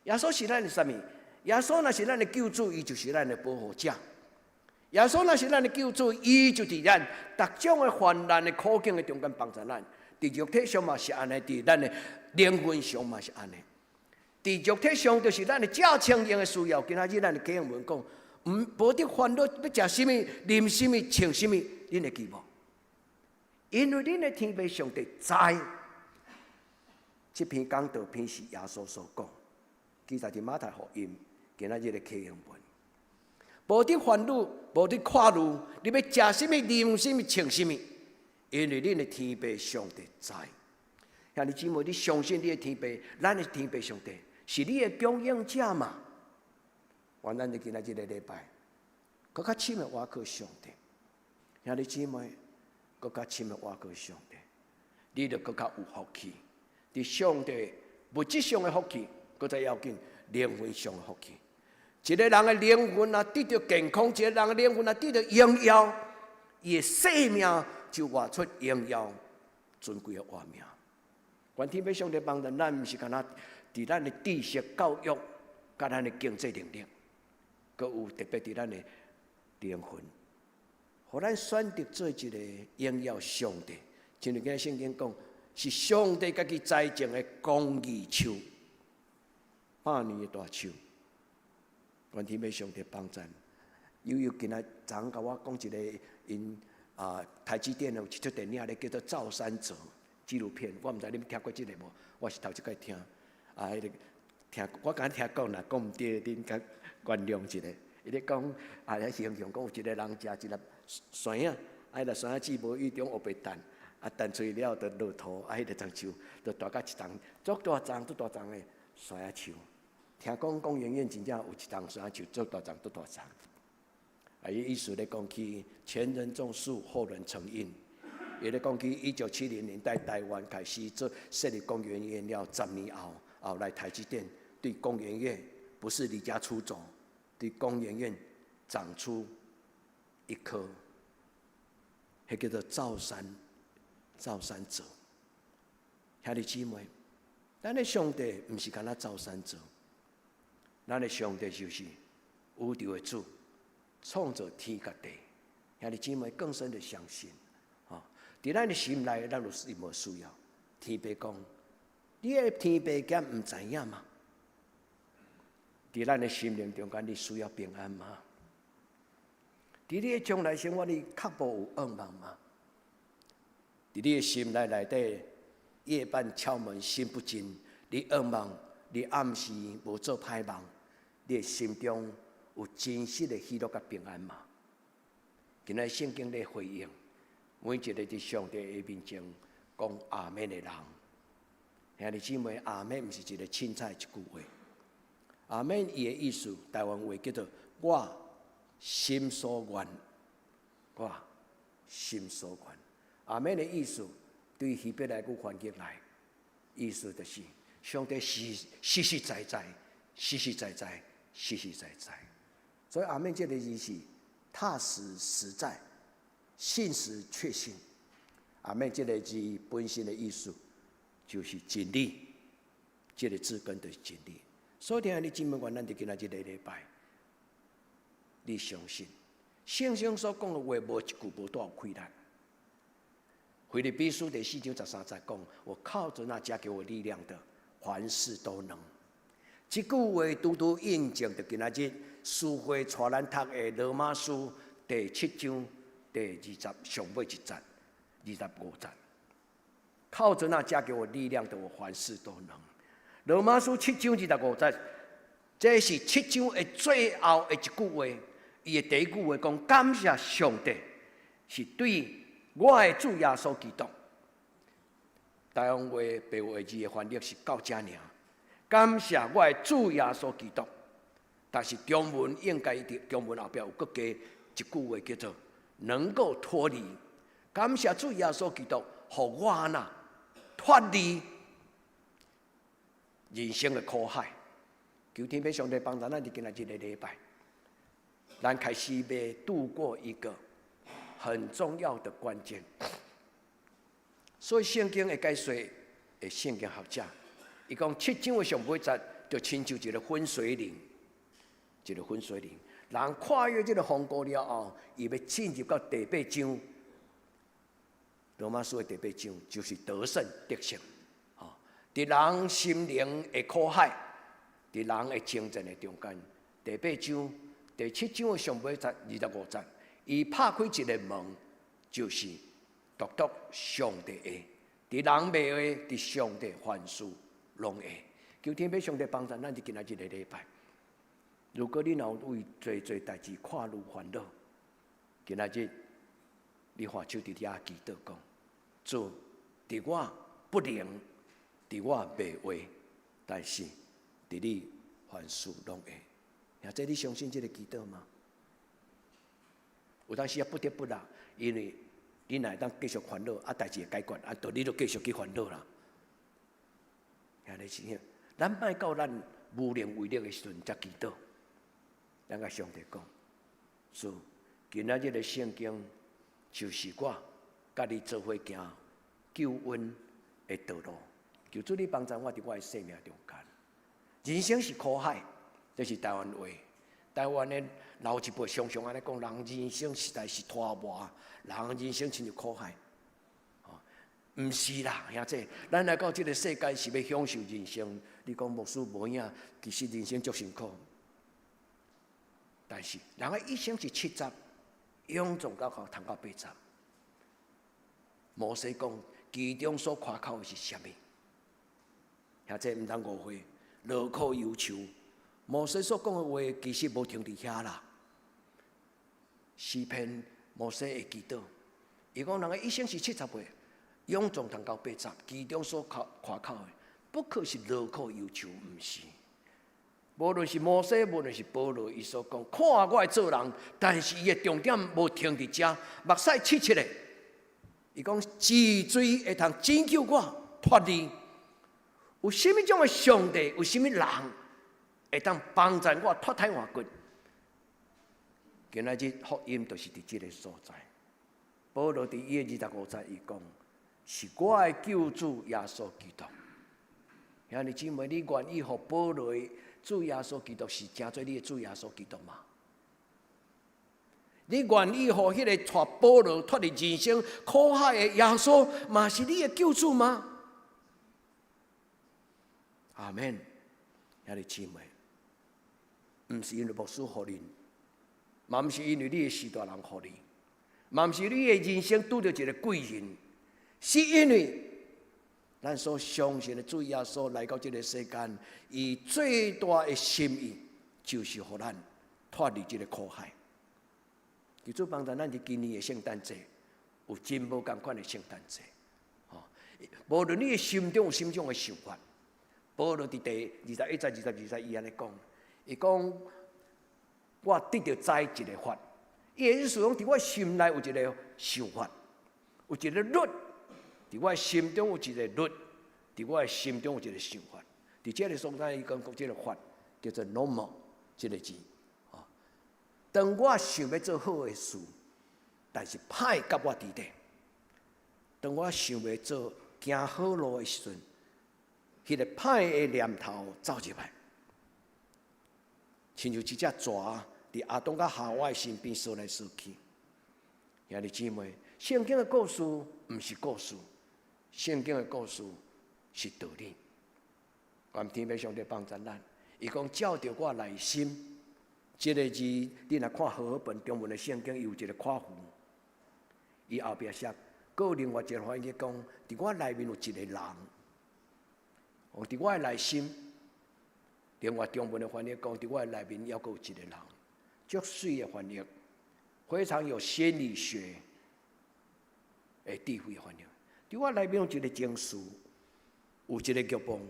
耶穌是咱的啥物？耶穌若是咱的救主，伊就是咱的保護者。耶穌若是咱的救主，伊就佇咱逐種的患難的苦境的中間幫助咱。佇肉體上嘛是按呢，佇咱的靈魂上嘛是按呢。佇肉體上就是咱的食穿用的需要。今仔日咱的經文講，毋無得煩惱欲食啥物、啉啥物、穿啥物，恁會記無？因為恁的天父上帝知。這篇講道篇是耶穌所講，記載佇馬太福音今仔日的啟英文。無得煩惱，無得掛慮，你欲食啥物、啉啥物、穿啥物？因為恁的天父上帝知。兄弟姊妹，你相信你的天父，咱的天父上帝是你的供應者嗎？願咱佇今仔這个禮拜，閣較深的倚靠上帝。兄弟姊妹，閣較深的倚靠上帝，你就閣較有福氣。佇上帝物質上的福氣，閣再要緊靈魂上的福氣。一个人的靈魂若得著健康，一个人的靈魂若得著榮耀，伊的生命就活出榮耀尊貴的活命。願天父上帝幫助咱，毋是干焦佇咱的知識教育，佮咱的經濟能力，閣有特別佇咱的靈魂，予咱選擇做一个榮耀上帝。親像今聖經講，是上帝家己栽種的公義樹，百年的大樹。願天父上帝幫贊。悠悠今仔早共我講一个𪜶啊台積電有一齣電影咧，叫做《造山者》紀錄片，我毋知恁聽過這个無？我是頭一擺聽。啊，彼个聽我敢聽講啦，講毋對，恁較原諒一下。伊咧講啊，遐形容講有一个人食一粒山仔，啊，彼粒山仔籽無意中烏白擲，啊，擲出去了就落土，啊，彼个樟樹就大甲一叢足大叢足大叢的山仔樹。聽講工研院真正有一叢山仔樹足大叢足大叢。啊，伊意思咧講起前人種樹，後人乘蔭。伊咧講起1970年代台灣開始做設立工研院了，10年後，後來台積電對工研院不是離家出走，對工研院長出一棵，彼叫做造山者。兄弟姊妹，咱的上帝毋是干焦造山者，咱的上帝就是宇宙的主，創造天佮地。兄弟姊妹更深的相信，啊，佇咱的心內，咱有任何需要，天父講，你的天父敢毋知影嗎？佇咱的心靈中間，你需要平安嗎？佇你的將來生活，你較無有噩夢嗎？佇你的心內內底，夜半敲門，心不靜，你噩夢，你暗時無做歹夢，你的心中有真實的喜樂佮平安嗎？今仔聖經咧回應每一個佇上帝的面前講阿們的人，兄弟姊妹，阿們毋是一個凊彩一句話。阿們伊的意思，台灣話叫做我心所願，我心所願。阿們的意思，對希伯來語翻譯來，意思就是上帝是實實在在、實實在在、實實在在。所以阿們這個字是踏實實在、信實確信。阿們這個字本身的意思就是真理，這個字根就是真理。所以，兄弟姊妹，願咱佇今仔這個禮拜，你相信聖經所講的話，無一句無帶虧力。腓立比書第四章十三節講：我靠著那加給我力量的，凡事都能。這句話拄拄印證著今仔日書會帶咱讀的羅馬書第七章第二十上尾一節、二十五節。靠著那加給我力量的，我凡事都能。羅馬書七章二十五節，這是七章的最後的一句話。伊的第一句話講：感謝上帝，是對我的主耶穌基督。台灣話白話字的翻譯是到遮爾。感謝我的主耶穌基督，但是中文應該佇中文後壁有閣加一句話叫做能夠脫離。感謝主耶穌基督，予我若脫離人生的苦海。求天父上帝幫助咱，佇今仔這個禮拜，咱開始欲度過一個很重要的關鍵。所以聖經的解說的聖經學者，伊講七章的上尾節就親像一個分水嶺，一個分水嶺。人跨越這個鴻溝了後，伊欲進入到第八章，羅馬書的第八章就是得勝得勝。吼，佇人心靈的苦海，佇人的征戰的中間，第八章、第七章的上尾節二十五節，伊拍開一個門，就是獨獨上帝的，佇人袂會，佇上帝凡事攏會。求天父上帝幫助咱，佇今仔這個禮拜。如果你若有為濟濟代誌看愈煩惱，今仔日你揮手佇遐祈禱講：主，佇我不能，佇我袂會，但是佇你凡事攏會。兄弟，你相信這個祈禱嗎？有當時也不得不啦，因為你若會當繼續煩惱，啊，代誌會解決，啊，就你就繼續去煩惱啦。兄弟姊妹，咱莫到咱無能為力的時陣才祈禱。咱共上帝講，主，今仔日的聖經就是我佮你做伙行救恩的道路。求主你幫助我佇我的生命中間。人生是苦海，這是台灣話。台灣的老一輩常常按呢講，人人生實在是拖磨，人人生親像苦海。毋是啦，兄弟，咱來到這個世界是欲享受人生。你講牧師無影，其實人生足辛苦。但是人的一生是七十，勇壯到到通到八十。摩西講，其中所誇口的是啥物？兄弟毋通誤會，勞苦憂愁。摩西所講的話，其實無停佇遐啦。詩篇摩西會祈禱，伊講人的一生是七十歲，勇壯通到八十，其中所誇誇口的，不過是勞苦憂愁，毋是。無論是摩西，無論是保羅，伊所講，看我的做人，但是伊的重點無停佇遮，目屎切切的。伊講是誰會通拯救我脫離？有啥物種的上帝？有啥物人會當幫助我脫胎換骨？今仔日福音就是佇這個所在。保羅佇伊的二十五節，伊講是我的救主耶穌基督。兄弟姊妹，你願意予保羅的主耶穌基督是成做你的主耶穌基督嗎？你願意予彼个帶保羅脫離人生苦海的耶穌，嘛是你的救主嗎？阿門。兄弟姊妹，毋是因為牧師予你，嘛毋是因為你的序大人予你，嘛毋是你的人生拄著一个貴人，是因為咱所相信的主耶穌來到這个世間，伊最大的心意就是予咱脫離這个苦海。求主幫助咱佇今年的聖誕節有真無仝款的聖誕節。吼，無論你的心中有啥物種的想法，保羅佇第21節、22節，伊按呢講，伊講我得著知一个法，伊的意思講佇我心內有一个想法，有一个律，佇我心中有一个律，佇我的心中有一个想法。佇這个所在，伊講這个法叫做 nomos 這个字。當我想欲做好的事，但是歹佮我佇咧。當我想欲做行好路的時陣，彼个歹的念頭走入來，親像一隻蛇佇亞當佮夏娃的身邊踅來踅去。兄弟姊妹，聖經的故事毋是故事，聖經的故事是道理。願天父上帝幫助咱，伊講照著我內心。這个字，你若看和合本中文的聖經，伊有一个括弧，伊後壁寫，閣有另外一个翻譯講，佇我內面有一個人，哦，佇我的內心，另外中文的翻譯講，佇我的內面猶閣有一個人，足媠的翻譯，非常有心理學的智慧翻譯。佇我內面有一個情緒，有一個慾望，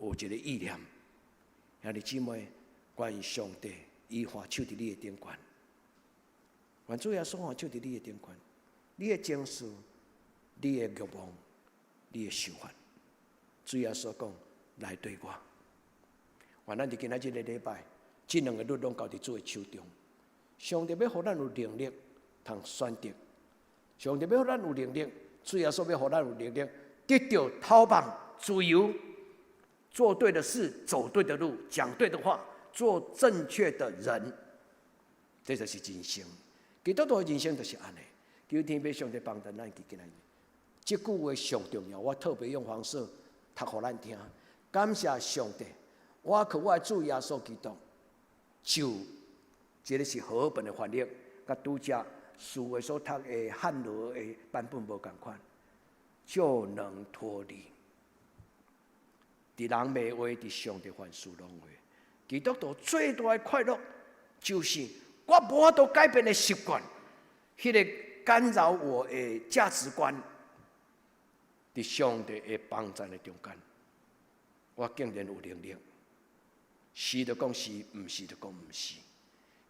有一個意念，兄弟姊妹，願上帝伊按手佇你的頂懸，願主耶穌按手佇你的頂懸，你的情緒、你的慾望、你的想法，主耶穌講來綴我。願咱佇今仔這个禮拜，這兩个律攏交佇主的手中。上帝欲予咱有能力通選擇，上帝欲予咱有能力，主耶穌欲予咱有能力，得著透放自由，做對的事，走對的路，講對的話。做正確的人，這就是人生。基督徒的人生就是按呢。求天父上帝幫助咱，今仔日。這句話上重要，我特別用黃色讀予咱聽。感謝上帝，我靠我的主耶穌基督，就這个是和合本的翻譯，佮拄才四位所讀的漢羅的版本無仝款，就能脫離。佇人袂話，佇上帝凡事攏會。基督徒最大的快樂，就是我無法度改變的習慣，彼个干擾我的價值觀，佇上帝的幫助的中間，我竟然有能力，是就講是，毋是就講毋是。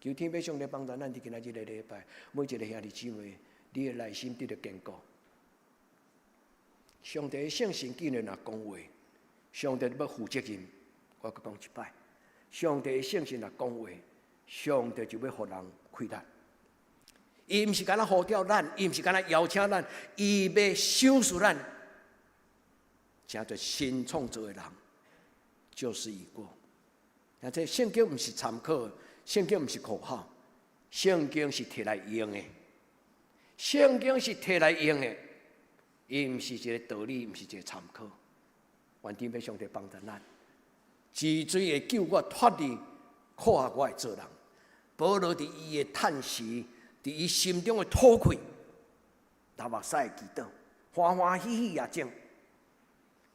求天父上帝幫助咱佇今仔這个禮拜，每一個兄弟姊妹，你的內心得著堅固。上帝的聖神既然若講話，上帝欲負責任，我閣講一擺。上帝的聖神若講話，上帝就欲予人氣力。伊毋是干焦呼召咱，伊毋是干焦邀請咱，伊欲賞賜咱，成做新創造的人，舊事已過。啊，這聖經毋是參考，聖經毋是口號，聖經是提來用的。聖經是提來用的，伊毋是一個道理，毋是一個參考。願天父上帝幫助咱。治罪會救我脫離苦害我的做人。保羅佇伊的嘆息，佇伊心中的吐氣，流目屎的祈禱，歡歡喜喜也種。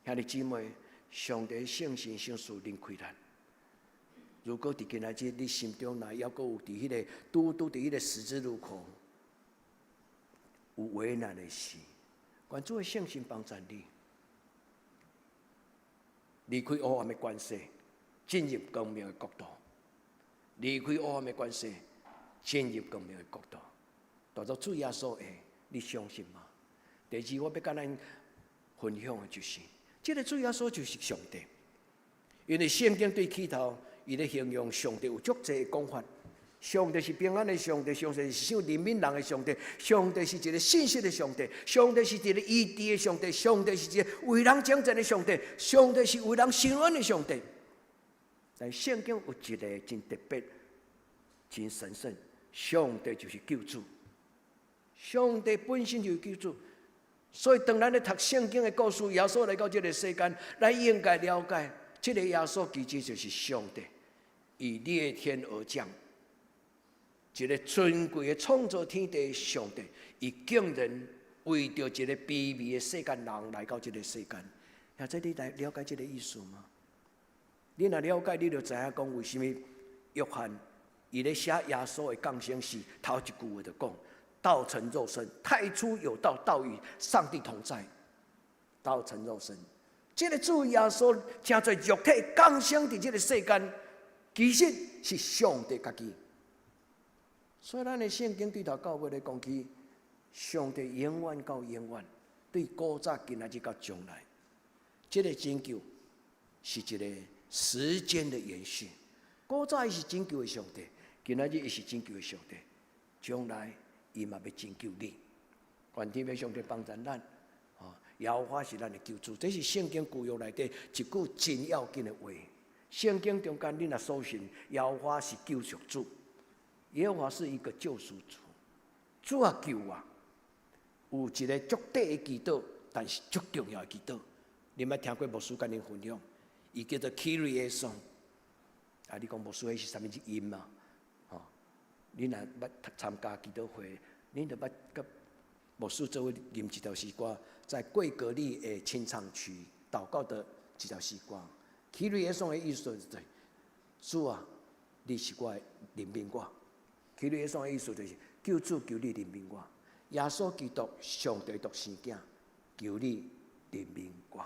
兄弟姊妹，上帝聖神賞賜恁氣力。如果佇今仔日你心中若猶閣有佇彼个拄拄佇彼个十字路口有為難的事，願主的聖神幫助你。離開黑暗的權勢，進入光明的國度；離開黑暗的權勢，進入光明的國度。帶做主耶穌的，你相信嗎？第二，我欲佮咱分享的就是，這个主耶穌就是上帝。因為聖經對起頭，伊咧形容上帝有足濟的講法。上帝是平安的上帝，上帝是賞憐憫人的上帝，上帝是一个信實的上帝，上帝是一个醫治的上帝，上帝是一个為人征戰的上帝，上帝是為人伸冤的上帝。但聖經有一个真特別、真神聖，上帝就是救主，上帝本身就是救主。所以當咱咧讀聖經的故事，耶穌來到這个世間，咱應該了解，這个耶穌其實就是上帝，伊裂天而降，一个尊貴的創造天地的上帝，伊竟然為著一个卑微的世間人來到這个世間。或者你來了解這个意思嗎？你若了解，你就知影講為啥物約翰伊咧寫耶穌的降生時，頭一句話就講：道成肉身，太初有道，道與上帝同在。道成肉身，這个主耶穌成做肉體降生佇這个世間，其實是上帝家己。所以咱的聖經對頭到尾咧講起，上帝永遠到永遠，對古早、今仔日到將來，這个拯救是一个時間的延續。古早伊是拯救的上帝，今仔日伊是拯救的上帝，將來伊嘛欲拯救你。願天父上帝幫助咱，哦，耶和華是咱的救主，這是聖經舊約內底一句真要緊的話。聖經中間你若搜尋，耶和華是救贖主，耶和華是一個救贖主，主啊救我。有一个足短的祈禱，但是足重要的祈禱。你捌聽過牧師共恁分享？伊叫做 Kyrie eleison。啊，你講牧師彼是啥物音啊？吼，你若捌參加祈禱會，恁就捌佮牧師做伙吟一條詩歌，在貴格利的清唱區禱告的一條詩歌。Kyrie eleison 的意思就是：主啊，你是我的憐憫我。Kyrie eleison 的意思就是：救主求你憐憫我。耶穌基督上帝獨生囝，求你憐憫我。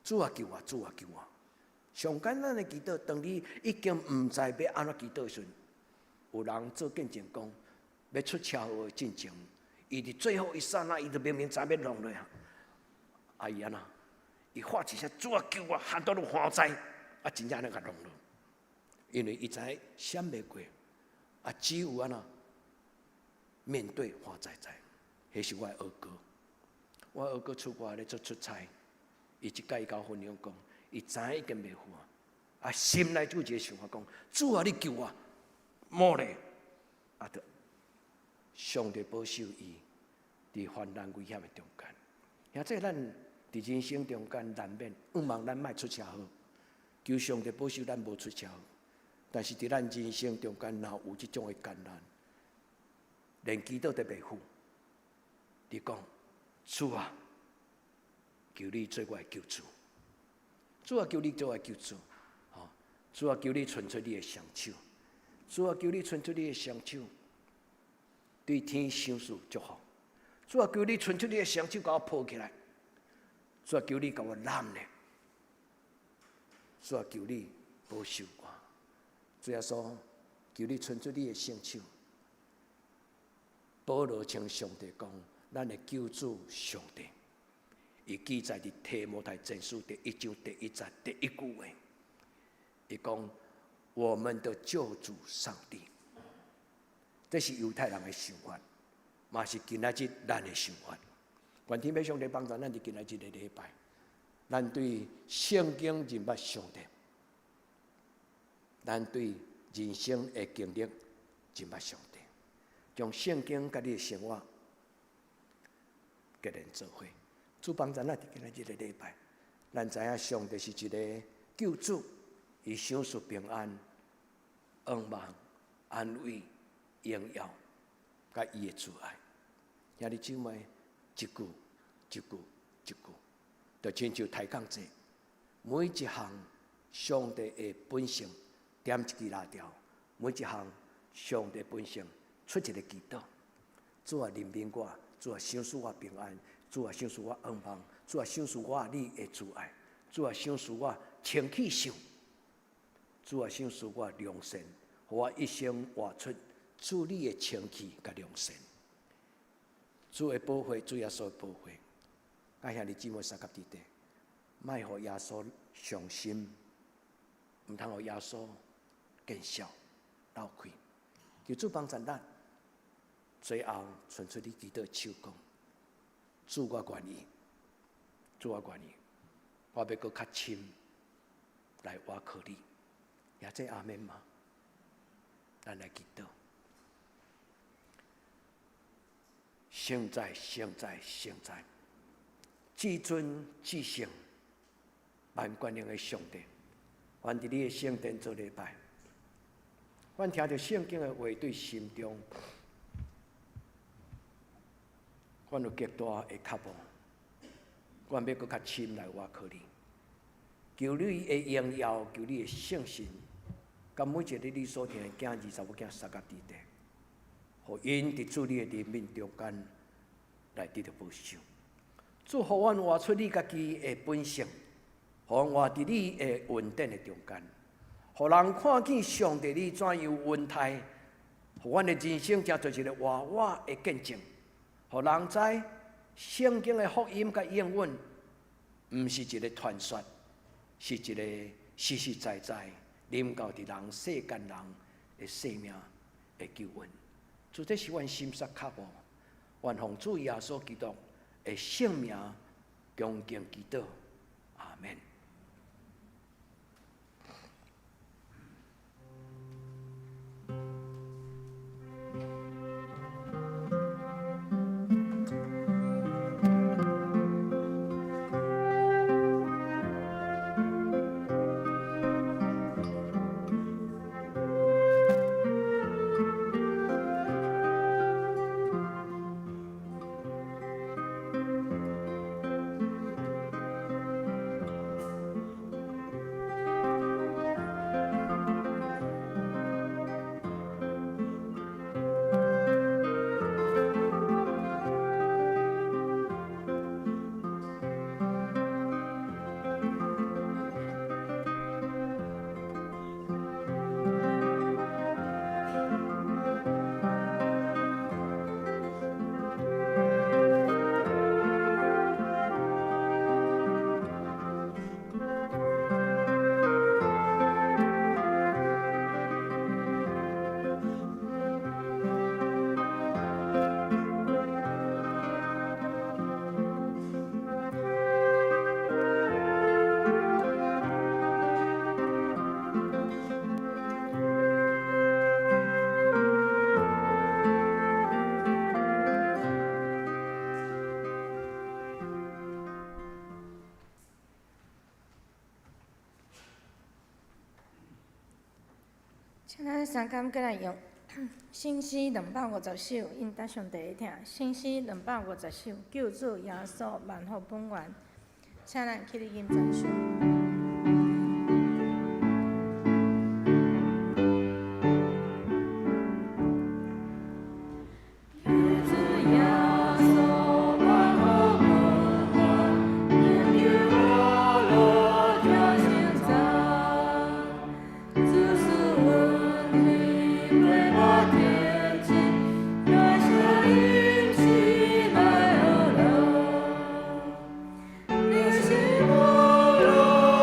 主啊救我，主啊救我。上簡單的祈禱，當你已經毋知欲按怎祈禱時，有人做見證講，欲出車禍的進前，伊佇最後一剎那，伊就明明知欲弄落啊！啊伊按怎？伊發一聲主啊救我，喊到你歡哉，啊真正按呢共弄落，因為伊知閃袂過，啊只有按怎面對歡哉哉，彼是我的二哥，我二哥出國咧做出差，伊一擺伊共我分享講，伊知影已經袂赴啊，啊心內就有一个想法講：主啊，你救我，無咧，啊，著上帝保守伊佇患難危險的中間，兄弟咱佇人生中間難免，向望咱莫出車禍，求上帝保守咱無出車禍。但是佇咱人生中間，若有這種的艱難，連祈禱都袂赴，你講主啊，求你做我的救主，主啊，求你做我的救主，吼，主啊，求你伸出你的雙手，主啊，求你伸出你的雙手，對天賞賜祝福，主啊，求你伸出你的雙手，共我抱起來，主啊，求你共我攬咧，主啊，求你保守我，主耶穌，求你伸出你的聖手。保羅稱上帝講，咱的救主上帝，伊記載佇提摩太前書第一章第一節第一句話，伊講我們的救主上帝，這是猶太人的想法，嘛是今仔日咱的想法。願天父上帝幫助咱佇今仔日个禮拜，咱對聖經認捌上帝，咱對人生的經歷認捌上帝，將聖經佮你的生活結連做伙。主幫助咱佇今仔日个禮拜，咱知影上帝是一个救主，伊賞賜平安、向望、安慰、榮耀，佮伊的慈愛。兄弟姊妹，一句一句一句，就親像抬槓祭，每一項上帝的本性點一支蠟燭，每一項上帝本性出一个祈禱。主啊，憐憫我；主啊，賞賜我平安；主啊，賞賜我向望；主啊，賞賜我你的慈愛；主啊，賞賜我清氣秀；主啊，賞賜我良善，予我一生活出主你的清氣佮良善。主的寶血，主耶穌的寶血，佮兄弟姊妹相佮弟弟，莫予耶穌傷心，毋通予耶穌見笑落氣。求主幫助咱，最後伸出你祈禱手講：主我願意，主我願意，我欲閣較深來倚靠你，也這阿們嗎？咱來祈禱。聖在聖在聖在，至尊至聖，萬權能的上帝，阮佇你的聖殿做禮拜，阮聽著聖經的話，對心中，阮有極大的渴望，阮欲閣較深來倚靠你，求你的榮耀，求你的聖神，共每一個你所疼的囝兒查某囝相佮佇底，予𪜶佇主你的憐憫中間來得著保守。主，予阮活出你家己的本性，予阮活佇你的恩典的中間，予人看見上帝你怎樣恩待，予阮的人生成做一個活活的見證，予人知聖經的福音佮應允，毋是一個傳說，是一個實實在在臨到佇人世間人的生命的救恩。主，這是阮心所渴望，願奉主耶穌基督的聖名，恭敬祈禱，阿們。請咱三工閣來用聖詩250首，應答上帝的疼。聖詩250首，救主耶穌萬福本源。請咱起立吟讚唱。 你是我。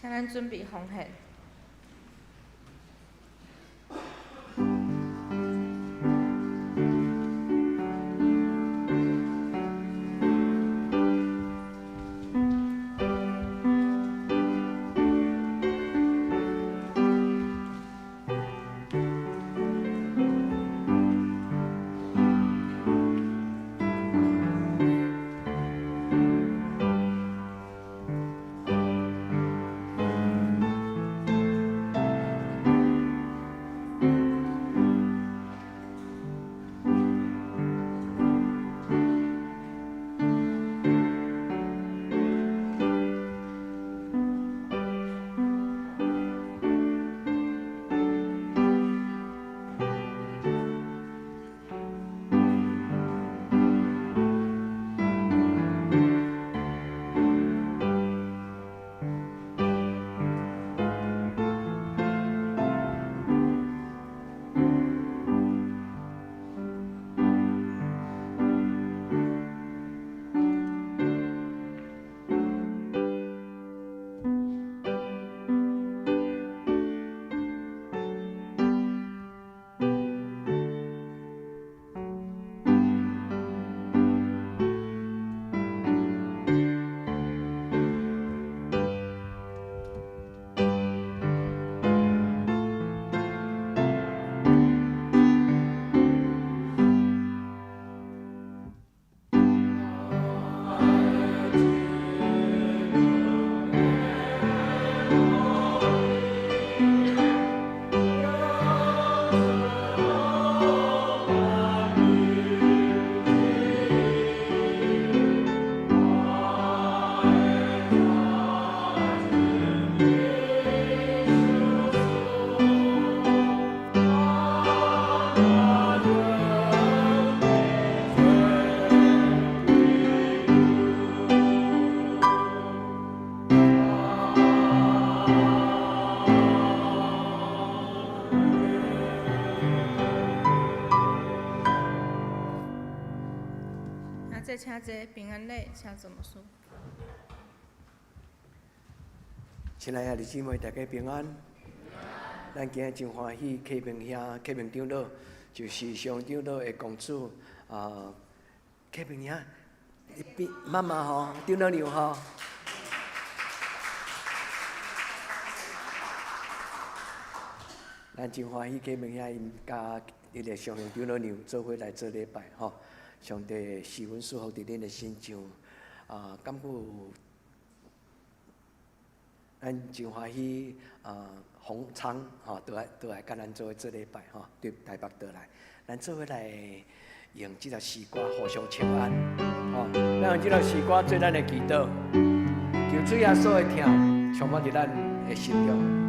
請咱準備奉獻。再請這平安禮，請做牧師。親愛的弟兄姊妹，大家平安。咱今日真歡喜，啟明兄、啟明長老，就是上長老的公主啊。啟明兄，你變媽媽吼，長老娘吼。咱真歡喜啟明兄𪜶佮彼个上長老娘做伙來做禮拜吼。上帝賜恩賜福佇恁的身上，啊，感覺咱真歡喜啊，洪昌吼，倒來倒來佮咱做伙做禮拜吼，對台北倒來，咱做伙來用這條詩歌互相請安，吼，咱用這條詩歌做咱的祈禱，求主耶穌的疼充滿佇咱的心中。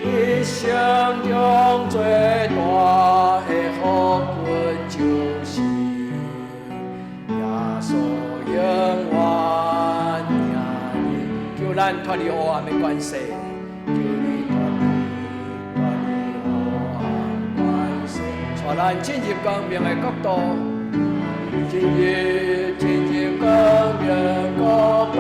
一生中最大的福分，就是耶穌永遠疼你，求咱脫離黑暗的關係，求你脫離脫離黑暗關係，帶咱進入光明的國度，進入進入光明國度。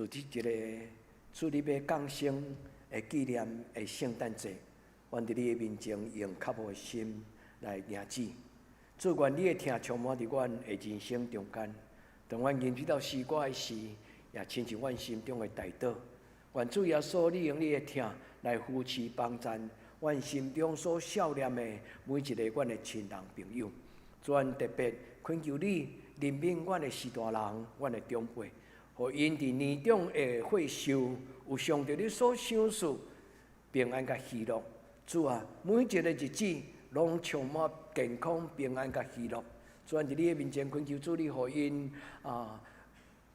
自這一個主你欲降生的紀念的聖誕節，阮佇你的面前用渴慕的心來迎接。主，願你的疼充滿佇阮的人生中間。當阮吟這首詩歌的時，也親像阮心中的代禱。願主耶穌，你用你的疼來扶持幫贊阮心中所想念的每一個阮的親人朋友。主，阮特別懇求你憐憫阮的序大人，阮的長輩。予𪜶佇年長的歲數，有上帝你所賞賜平安佮喜樂，主啊，每一个日子攏充滿健康、平安佮喜樂。主啊，佇你的面前懇求主，你予𪜶啊，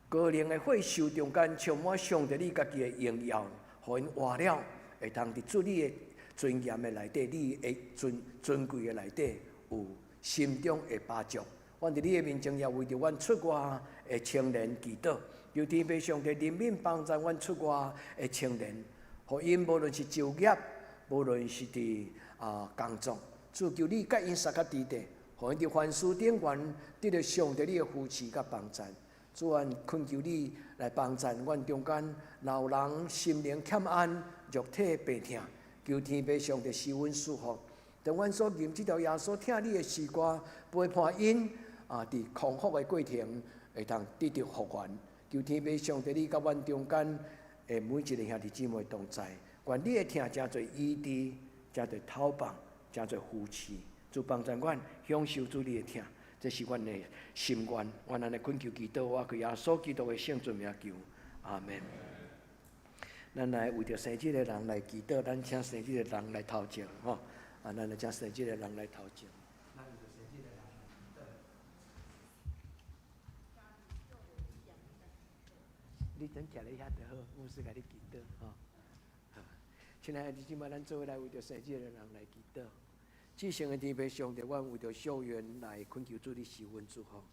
高靈的歲壽中間充滿上帝你家己的榮耀，予𪜶活了會當佇主你的尊嚴的內底，你的尊尊貴的內底有心中的飽足。阮佇你的面前也為著阮出外的青年祈禱，求天父上帝憐憫幫助阮出外的青年，予𪜶無論是就業，無論是佇啊工作，主求你佮𪜶相佮佇咧，予𪜶佇凡事頂懸得著上帝你的扶持佮幫助。主啊，懇求你來幫助阮中間老人心靈欠安、肉體病痛，求天父上帝施恩賜福。當阮所吟這條耶穌疼你的詩歌，陪伴𪜶啊，佇康復的過程會當得著復原。求天父上帝，你佮阮中間的每一个兄弟姊妹同在，願你的疼成做醫治，成做透放，成做扶持，主幫助阮享受主你的疼，這是阮的心願。阮按呢懇求祈禱，我靠耶穌基督的聖尊名求，阿門。咱來為著生日的人來祈禱，咱請生日的人來頭前，吼。啊，咱來請生日的人來頭前。咱為著生日的人來祈禱。你等徛咧遐就好，牧師共你祈禱，吼。親愛的弟兄姊妹，咱做伙來為著生日的人來祈禱。至聖的天父上帝，阮為著秀媛來懇求主你施恩祝福，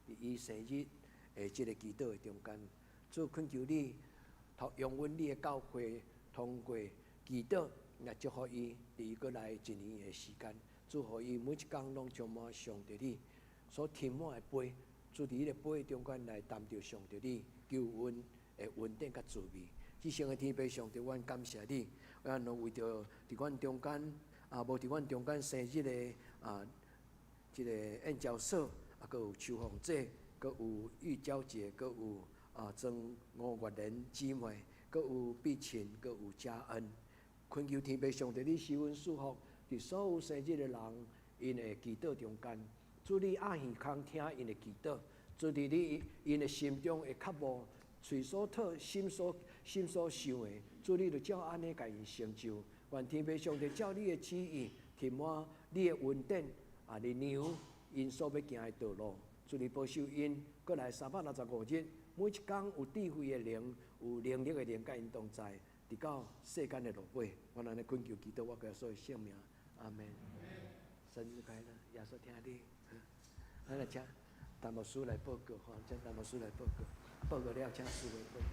佇伊生日的這个祈禱的中間，主懇求你，用阮你的教會通過祈禱來祝福伊，佇伊閣來一年的時間，祝福伊每一工攏充滿上帝你所添滿的杯，主佇彼个杯中間來擔著上帝你救恩的恩典佮滋味。至聖的天父上帝，阮感謝你，阮攏為著佇阮中間啊，無佇阮中間生日的啊，這個燕嬌嫂，啊，閣有秋鳳姐，閣有玉嬌姐，閣有啊曾吳月蓮姊妹，閣有碧琴，閣有嘉恩。懇求天父上帝，你施恩賜福，佇所有生日的人，𪜶的祈禱中間，主你掩耳空聽𪜶的祈禱，主佇你𪜶的心中的渴慕，喙所吐、心所想的，主你就照按呢共𪜶成就。願天父上帝照你的旨意，填滿你的恩典，啊，來量𪜶所欲行的道路。主你保守𪜶，閣來365日，每一工有智慧的靈，有能力的靈，佮𪜶同在，直到世間的落尾。我按呢懇求祈禱，我耶穌的聖名，阿門。生日快樂，耶穌疼你。咱來請陳牧師來報告，吼，請陳牧師來報告，報告了請師父報告。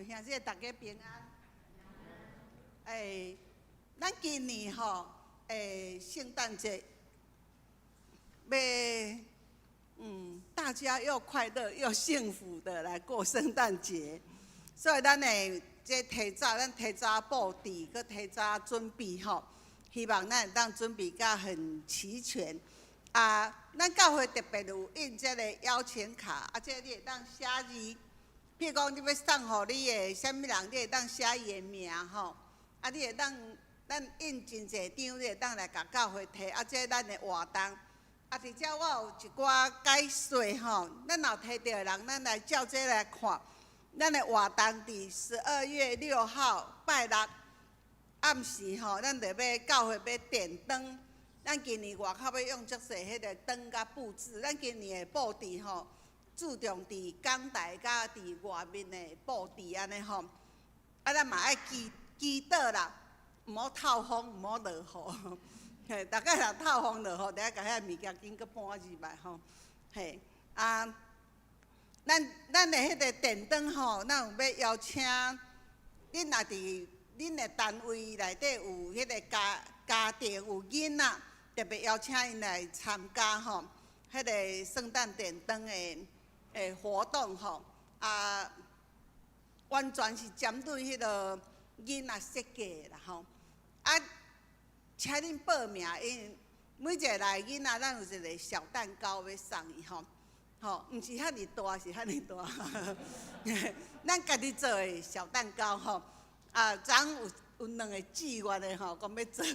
兄弟大家平安。欸，咱今年吼，欸，聖誕節，欲，大家又快樂又幸福的來過聖誕節，所以咱會這提早，咱提早布置，閣提早準備吼，希望咱會當準備甲很齊全。啊，咱教會特別有印這个邀請卡，啊，這個你會當寫字。譬如講，你欲送予你的啥物人，你會當寫伊的名吼。啊，你會當咱印真濟張，你會當來共教會提。啊，這咱的活動。啊，佇遮我有一寡解說吼，咱若有提著的人，咱來照這來看。咱的活動佇12月6號拜六暗時吼，咱就欲教會欲點燈。咱今年外口欲用足濟彼个燈佮布置，咱今年的布置吼，注重佇講台佮佇外面的布置按呢吼。啊，咱嘛愛祈祈禱啦，毋好透風，毋好落雨。嘿，逐擺若透風落雨，著愛共遐物件緊閣搬入來吼。嘿，啊，咱咱的彼个電燈吼，咱有欲邀請，恁若佇恁的單位內底有彼个家家庭有囡仔，特別邀請𪜶來參加吼，彼个聖誕點燈的活動吼。啊，完全是針對彼个囡仔設計的啦吼。啊，請恁報名，因為每一个來囡仔，咱有一个小蛋糕欲送伊吼。吼，毋是遐爾大，是遐爾大。咱家己做的小蛋糕吼，啊，昨昏有兩个志願的吼，講欲做。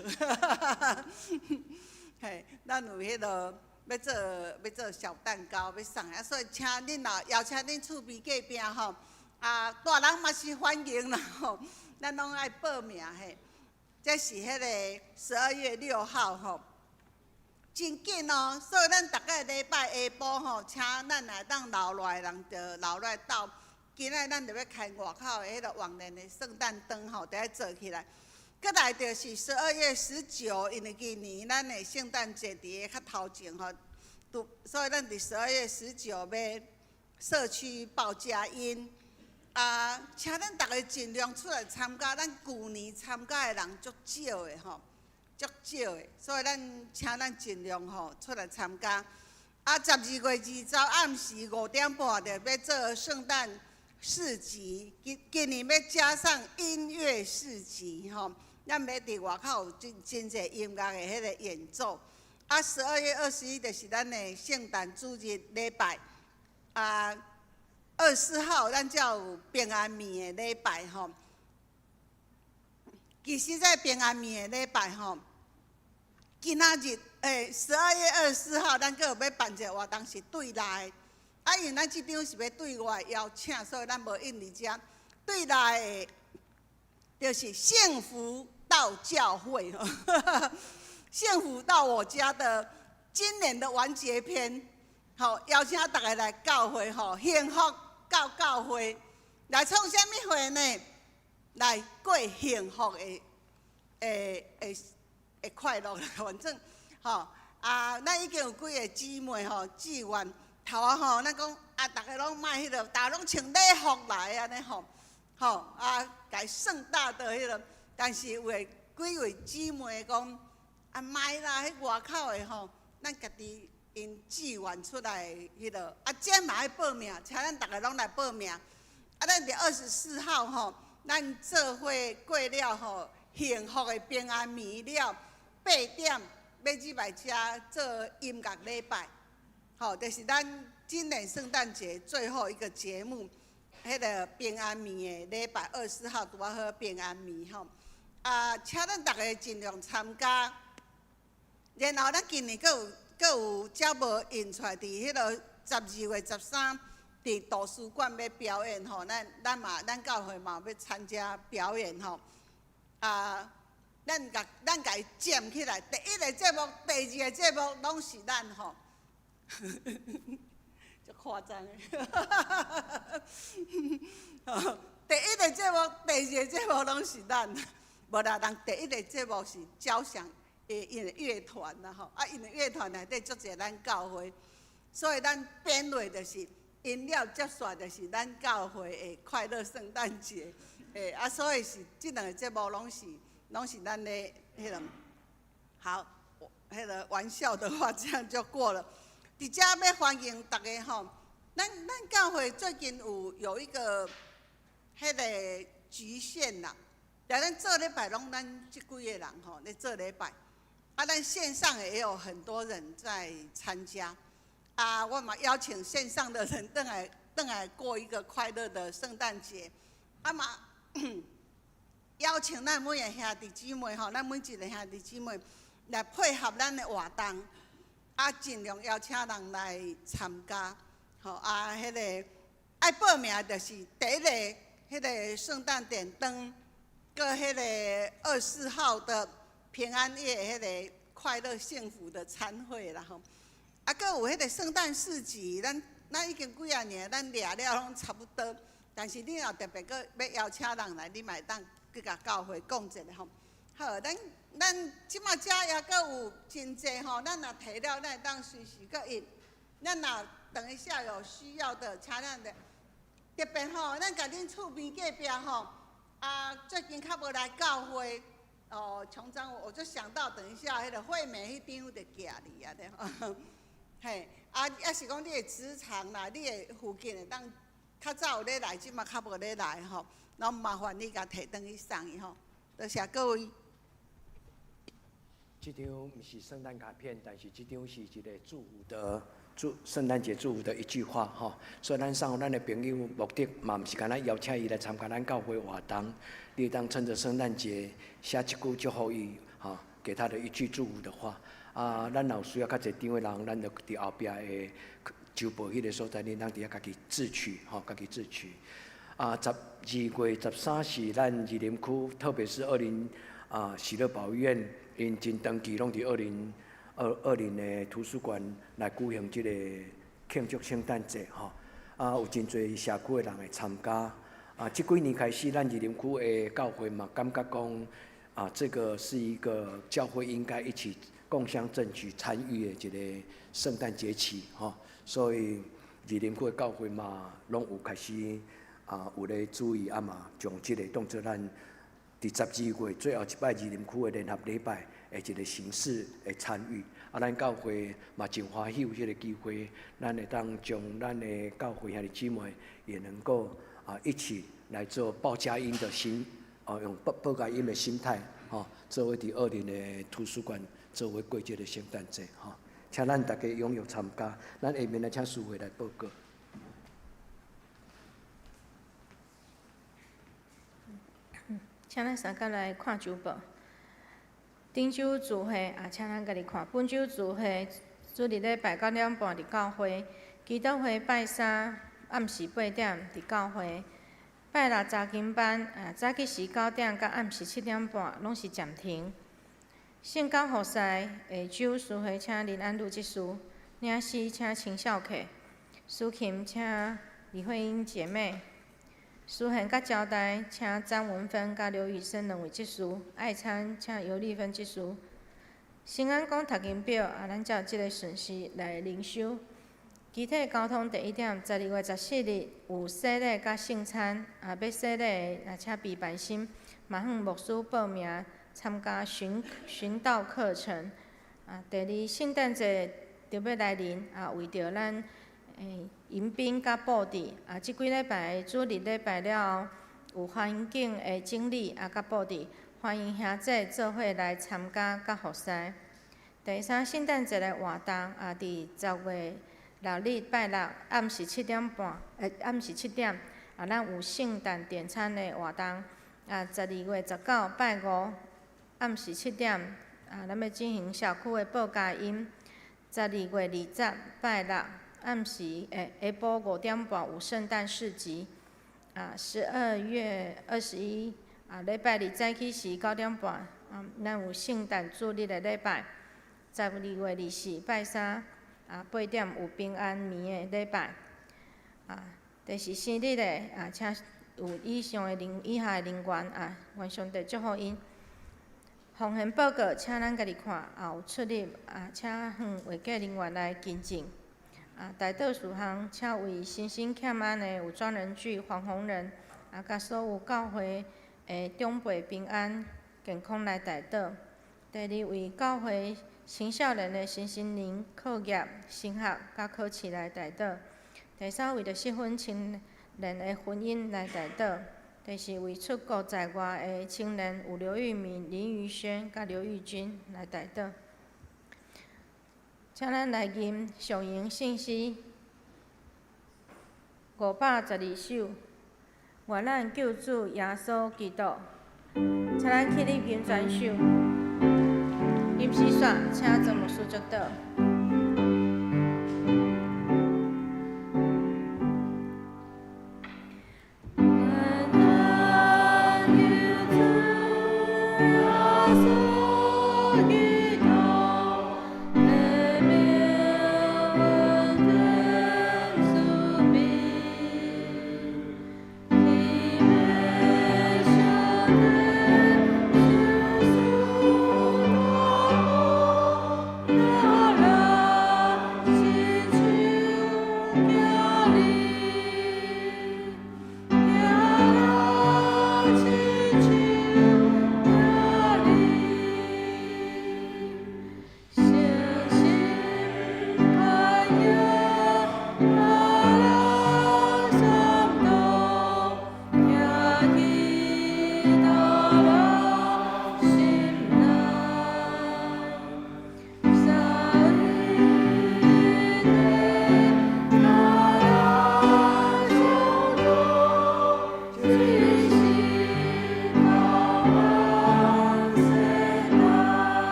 嘿，咱有彼个欲做小蛋糕欲送，啊，所以請恁若邀請恁厝邊隔壁吼，啊，大人嘛是歡迎啦吼，咱攏愛報名嘿。這是彼个12月6號吼。真緊哦，所以咱逐个禮拜下晡吼，請咱來當留落來的人就留來鬥。今仔咱就欲開外口的彼个網連的聖誕燈吼，著愛做起來。閣來就是12月19，因為今年咱的聖誕節佇咧較頭前吼，都所以咱佇十二月十九欲社區報佳音。啊，請恁逐个盡量出來參加，咱舊年參加的人足少的吼。足少的，所以咱請咱盡量吼出來參加。啊，12月20暗時5點半就欲做聖誕市集，今年欲加上音樂市集吼，咱欲佇外口有真真濟音樂的彼个演奏。啊，12月21就是咱的聖誕主日禮拜。啊，24號咱才有平安暝的禮拜吼。其實，在平安暝的禮拜吼，今仔日12月24號，咱閣有欲辦一个活動是對內的。啊，因為咱這張是欲對外邀請，所以咱無印佇遮。對內的，就是幸福到教會，幸福到我家的今年的完結篇，好，邀請大家來教會吼，幸福到教會來創啥物會呢？來過幸福的快樂，反正吼啊，咱已經有幾个姊妹吼志願頭仔吼，咱講啊，逐个攏莫彼个，逐个攏穿禮服來按呢吼，吼啊，共盛大的彼个，但是有的幾位姊妹講啊，莫啦，彼外口的吼，咱家己𪜶志願出來彼个，啊，這嘛愛報名，請咱逐个攏來報名。啊，咱佇24號吼，咱做伙過了吼，幸福的平安暝了，8點欲入來遮做音樂禮拜，吼，就是咱今年聖誕節最後一個節目，彼个平安暝的禮拜24號拄仔好平安暝吼，啊，請咱逐个盡量參加。然後咱今年閣有遮無印出來，佇彼个12月13，佇圖書館欲表演吼，咱教會嘛欲參加表演吼。啊，咱共伊佔起來，第一个節目、第二个節目攏是咱吼，足誇張的。第一个節目、第二个節目攏是咱，無啦，人第一个節目是交響的𪜶的樂團啦吼，啊，𪜶的樂團內底足濟咱教會，所以咱編落就是。𪜶了結束就是咱教會的快樂聖誕節，啊，所以是這兩個節目攏是咱的彼个好，彼个玩笑的話這樣就過了。佇遮欲歡迎逐家吼，咱教會最近有一個彼个局限啦，來咱做禮拜攏咱這幾个人吼咧做禮拜，啊，咱線上也有很多人在參加。啊，我嘛邀請線上的人轉來過一個快樂的聖誕節。啊嘛，邀請咱每个兄弟姊妹吼，咱每一个兄弟姊妹來配合咱的活動，啊，盡量邀請人來參加。吼啊，彼个愛報名就是第一個，彼个聖誕點燈，閣彼个24號的平安夜，彼个快樂幸福的餐會啦吼。啊，閣有彼个聖誕市集，咱已經幾仔年，咱掠了攏差不多。但是你若特別閣欲邀請人來，你嘛會當去共教會講一下吼。好，咱這馬遮猶閣有真濟吼，咱若提了，咱會當隨時閣印。咱若等一下有需要的，請咱的特別吼，咱共恁厝邊隔壁吼，啊，最近較無來教會，哦，從章我就想到等一下彼个惠美彼張就寄你啊，對吼。嘿，啊，抑是講你的職場啦，你的附近會當較早有咧來，這馬較無咧來吼，攏麻煩你共提轉去送伊吼。多謝各位。這張毋是聖誕卡片，但是這張是一個祝福的祝聖誕節祝福的一句話吼。所以咱送予咱的朋友，目的嘛毋是干焦邀請伊來參加咱教會活動，你會當趁著聖誕節寫一句祝福伊，吼，給他的一句祝福的話。啊，咱若有需要較濟張的人，咱就佇後壁的周報彼个所在，恁通佇遐家己自取，吼，家己自取。啊，12月13是咱二林區，特別是二林啊喜樂保育院，𪜶真長期攏佇二林的圖書館來舉行這個慶祝聖誕節，吼。啊，有真濟社區的人會參加。啊，這幾年開始，咱二林區的教會嘛，感覺講啊，這個是一個教會應該一起共襄盛舉參與的一個聖誕節期，吼。所以二林區的教會嘛，攏有開始啊，有咧注意啊嘛，將這個當做咱佇12月最後一擺二林區的聯合禮拜的一個形式的參與。啊，咱教會嘛真歡喜有這個機會，咱會當將咱的教會兄弟姊妹也能夠啊一起來做報佳音的心，啊用報報佳音的心態，吼，做伙佇二林的圖書館做伙過這個聖誕節，吼。請咱大家踴躍參加，咱下面來請司會來報告。請咱三個來看周報。頂週聚會啊，請咱家己看。本週聚會主日禮拜9點半佇教會，祈禱會拜三暗時8點佇教會，拜六查經班啊，早起時9點佮暗時7點半攏是暫停。聖教服侍下晝司會請林安祿執事，領詩請秦孝客，司琴請李慧英姐妹，司獻佮招待請詹文芬佮劉宇生兩位執事，愛餐請尤麗芬執事。新安講讀經表啊，咱照這个順序來靈修。機體交通第一點，12月14日有洗禮佮聖餐，啊，欲洗禮的啊，請備辦心，麻煩牧師報名參加尋尋道課程。啊，第二，聖誕節就欲來臨，啊，為著咱迎賓佮布置，啊，這幾禮拜主日禮拜了後，有環境的整理啊，佮布置，歡迎兄姊做伙來參加佮服侍。第三，聖誕節的活動啊，佇10月6日拜六暗時7點半，暗時7點，啊，咱有聖誕點餐的活動。啊，12月19拜五暗時7點，啊，咱欲進行社區的報佳音。12月20拜六暗時，下晡5點半有聖誕市集。啊，12月21啊，禮拜日早起時9點半，啊，咱有聖誕主日的禮拜。12月24拜三啊，8點有平安暝的禮拜。啊，第四生日的啊，請有以上的人以下的人員啊，願上帝祝福𪜶。奉獻報告，請咱家己看，啊有出入啊，請向會計人員來更正。啊，代禱事項，請為身心欠安的有莊仁巨、黃宏仁，啊，佮所有教會的長輩平安健康來代禱。第二為教會青少年的身心靈課業、升學佮考試來代禱。第三為著適婚青年的婚姻來代禱。第四為出國在外的青年有劉玉敏、林宇軒佮劉玉君來代禱。請咱來吟上榮聖詩512首，願咱救主耶穌基督。請咱起立吟全首，吟詩煞，請曾牧師祝禱。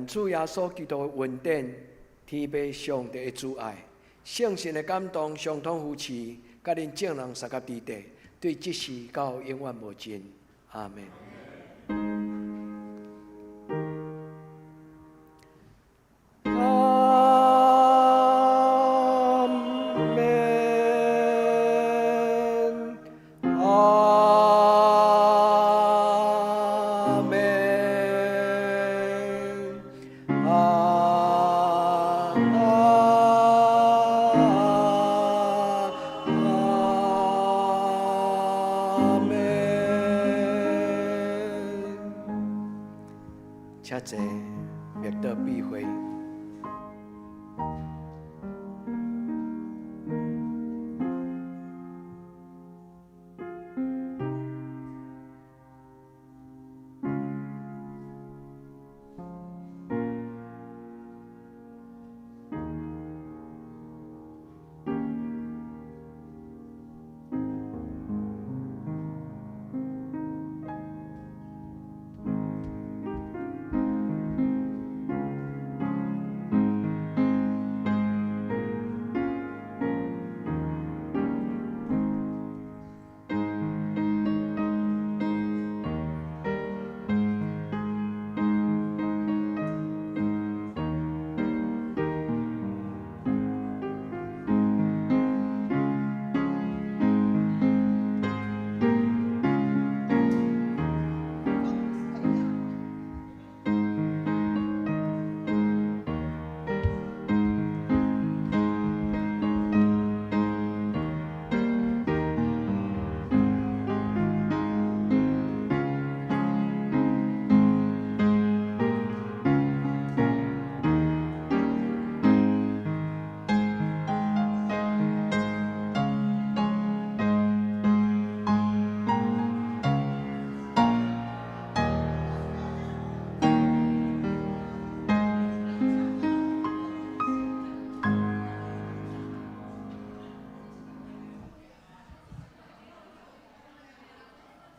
願主耶穌基督的恩典、天父上帝的慈愛、聖神的感動、相通扶持，佮恁眾人相佮佇底，對這時到永遠無盡。阿門。阿門。阿門。阿阿阿門。請坐，默禱閉會。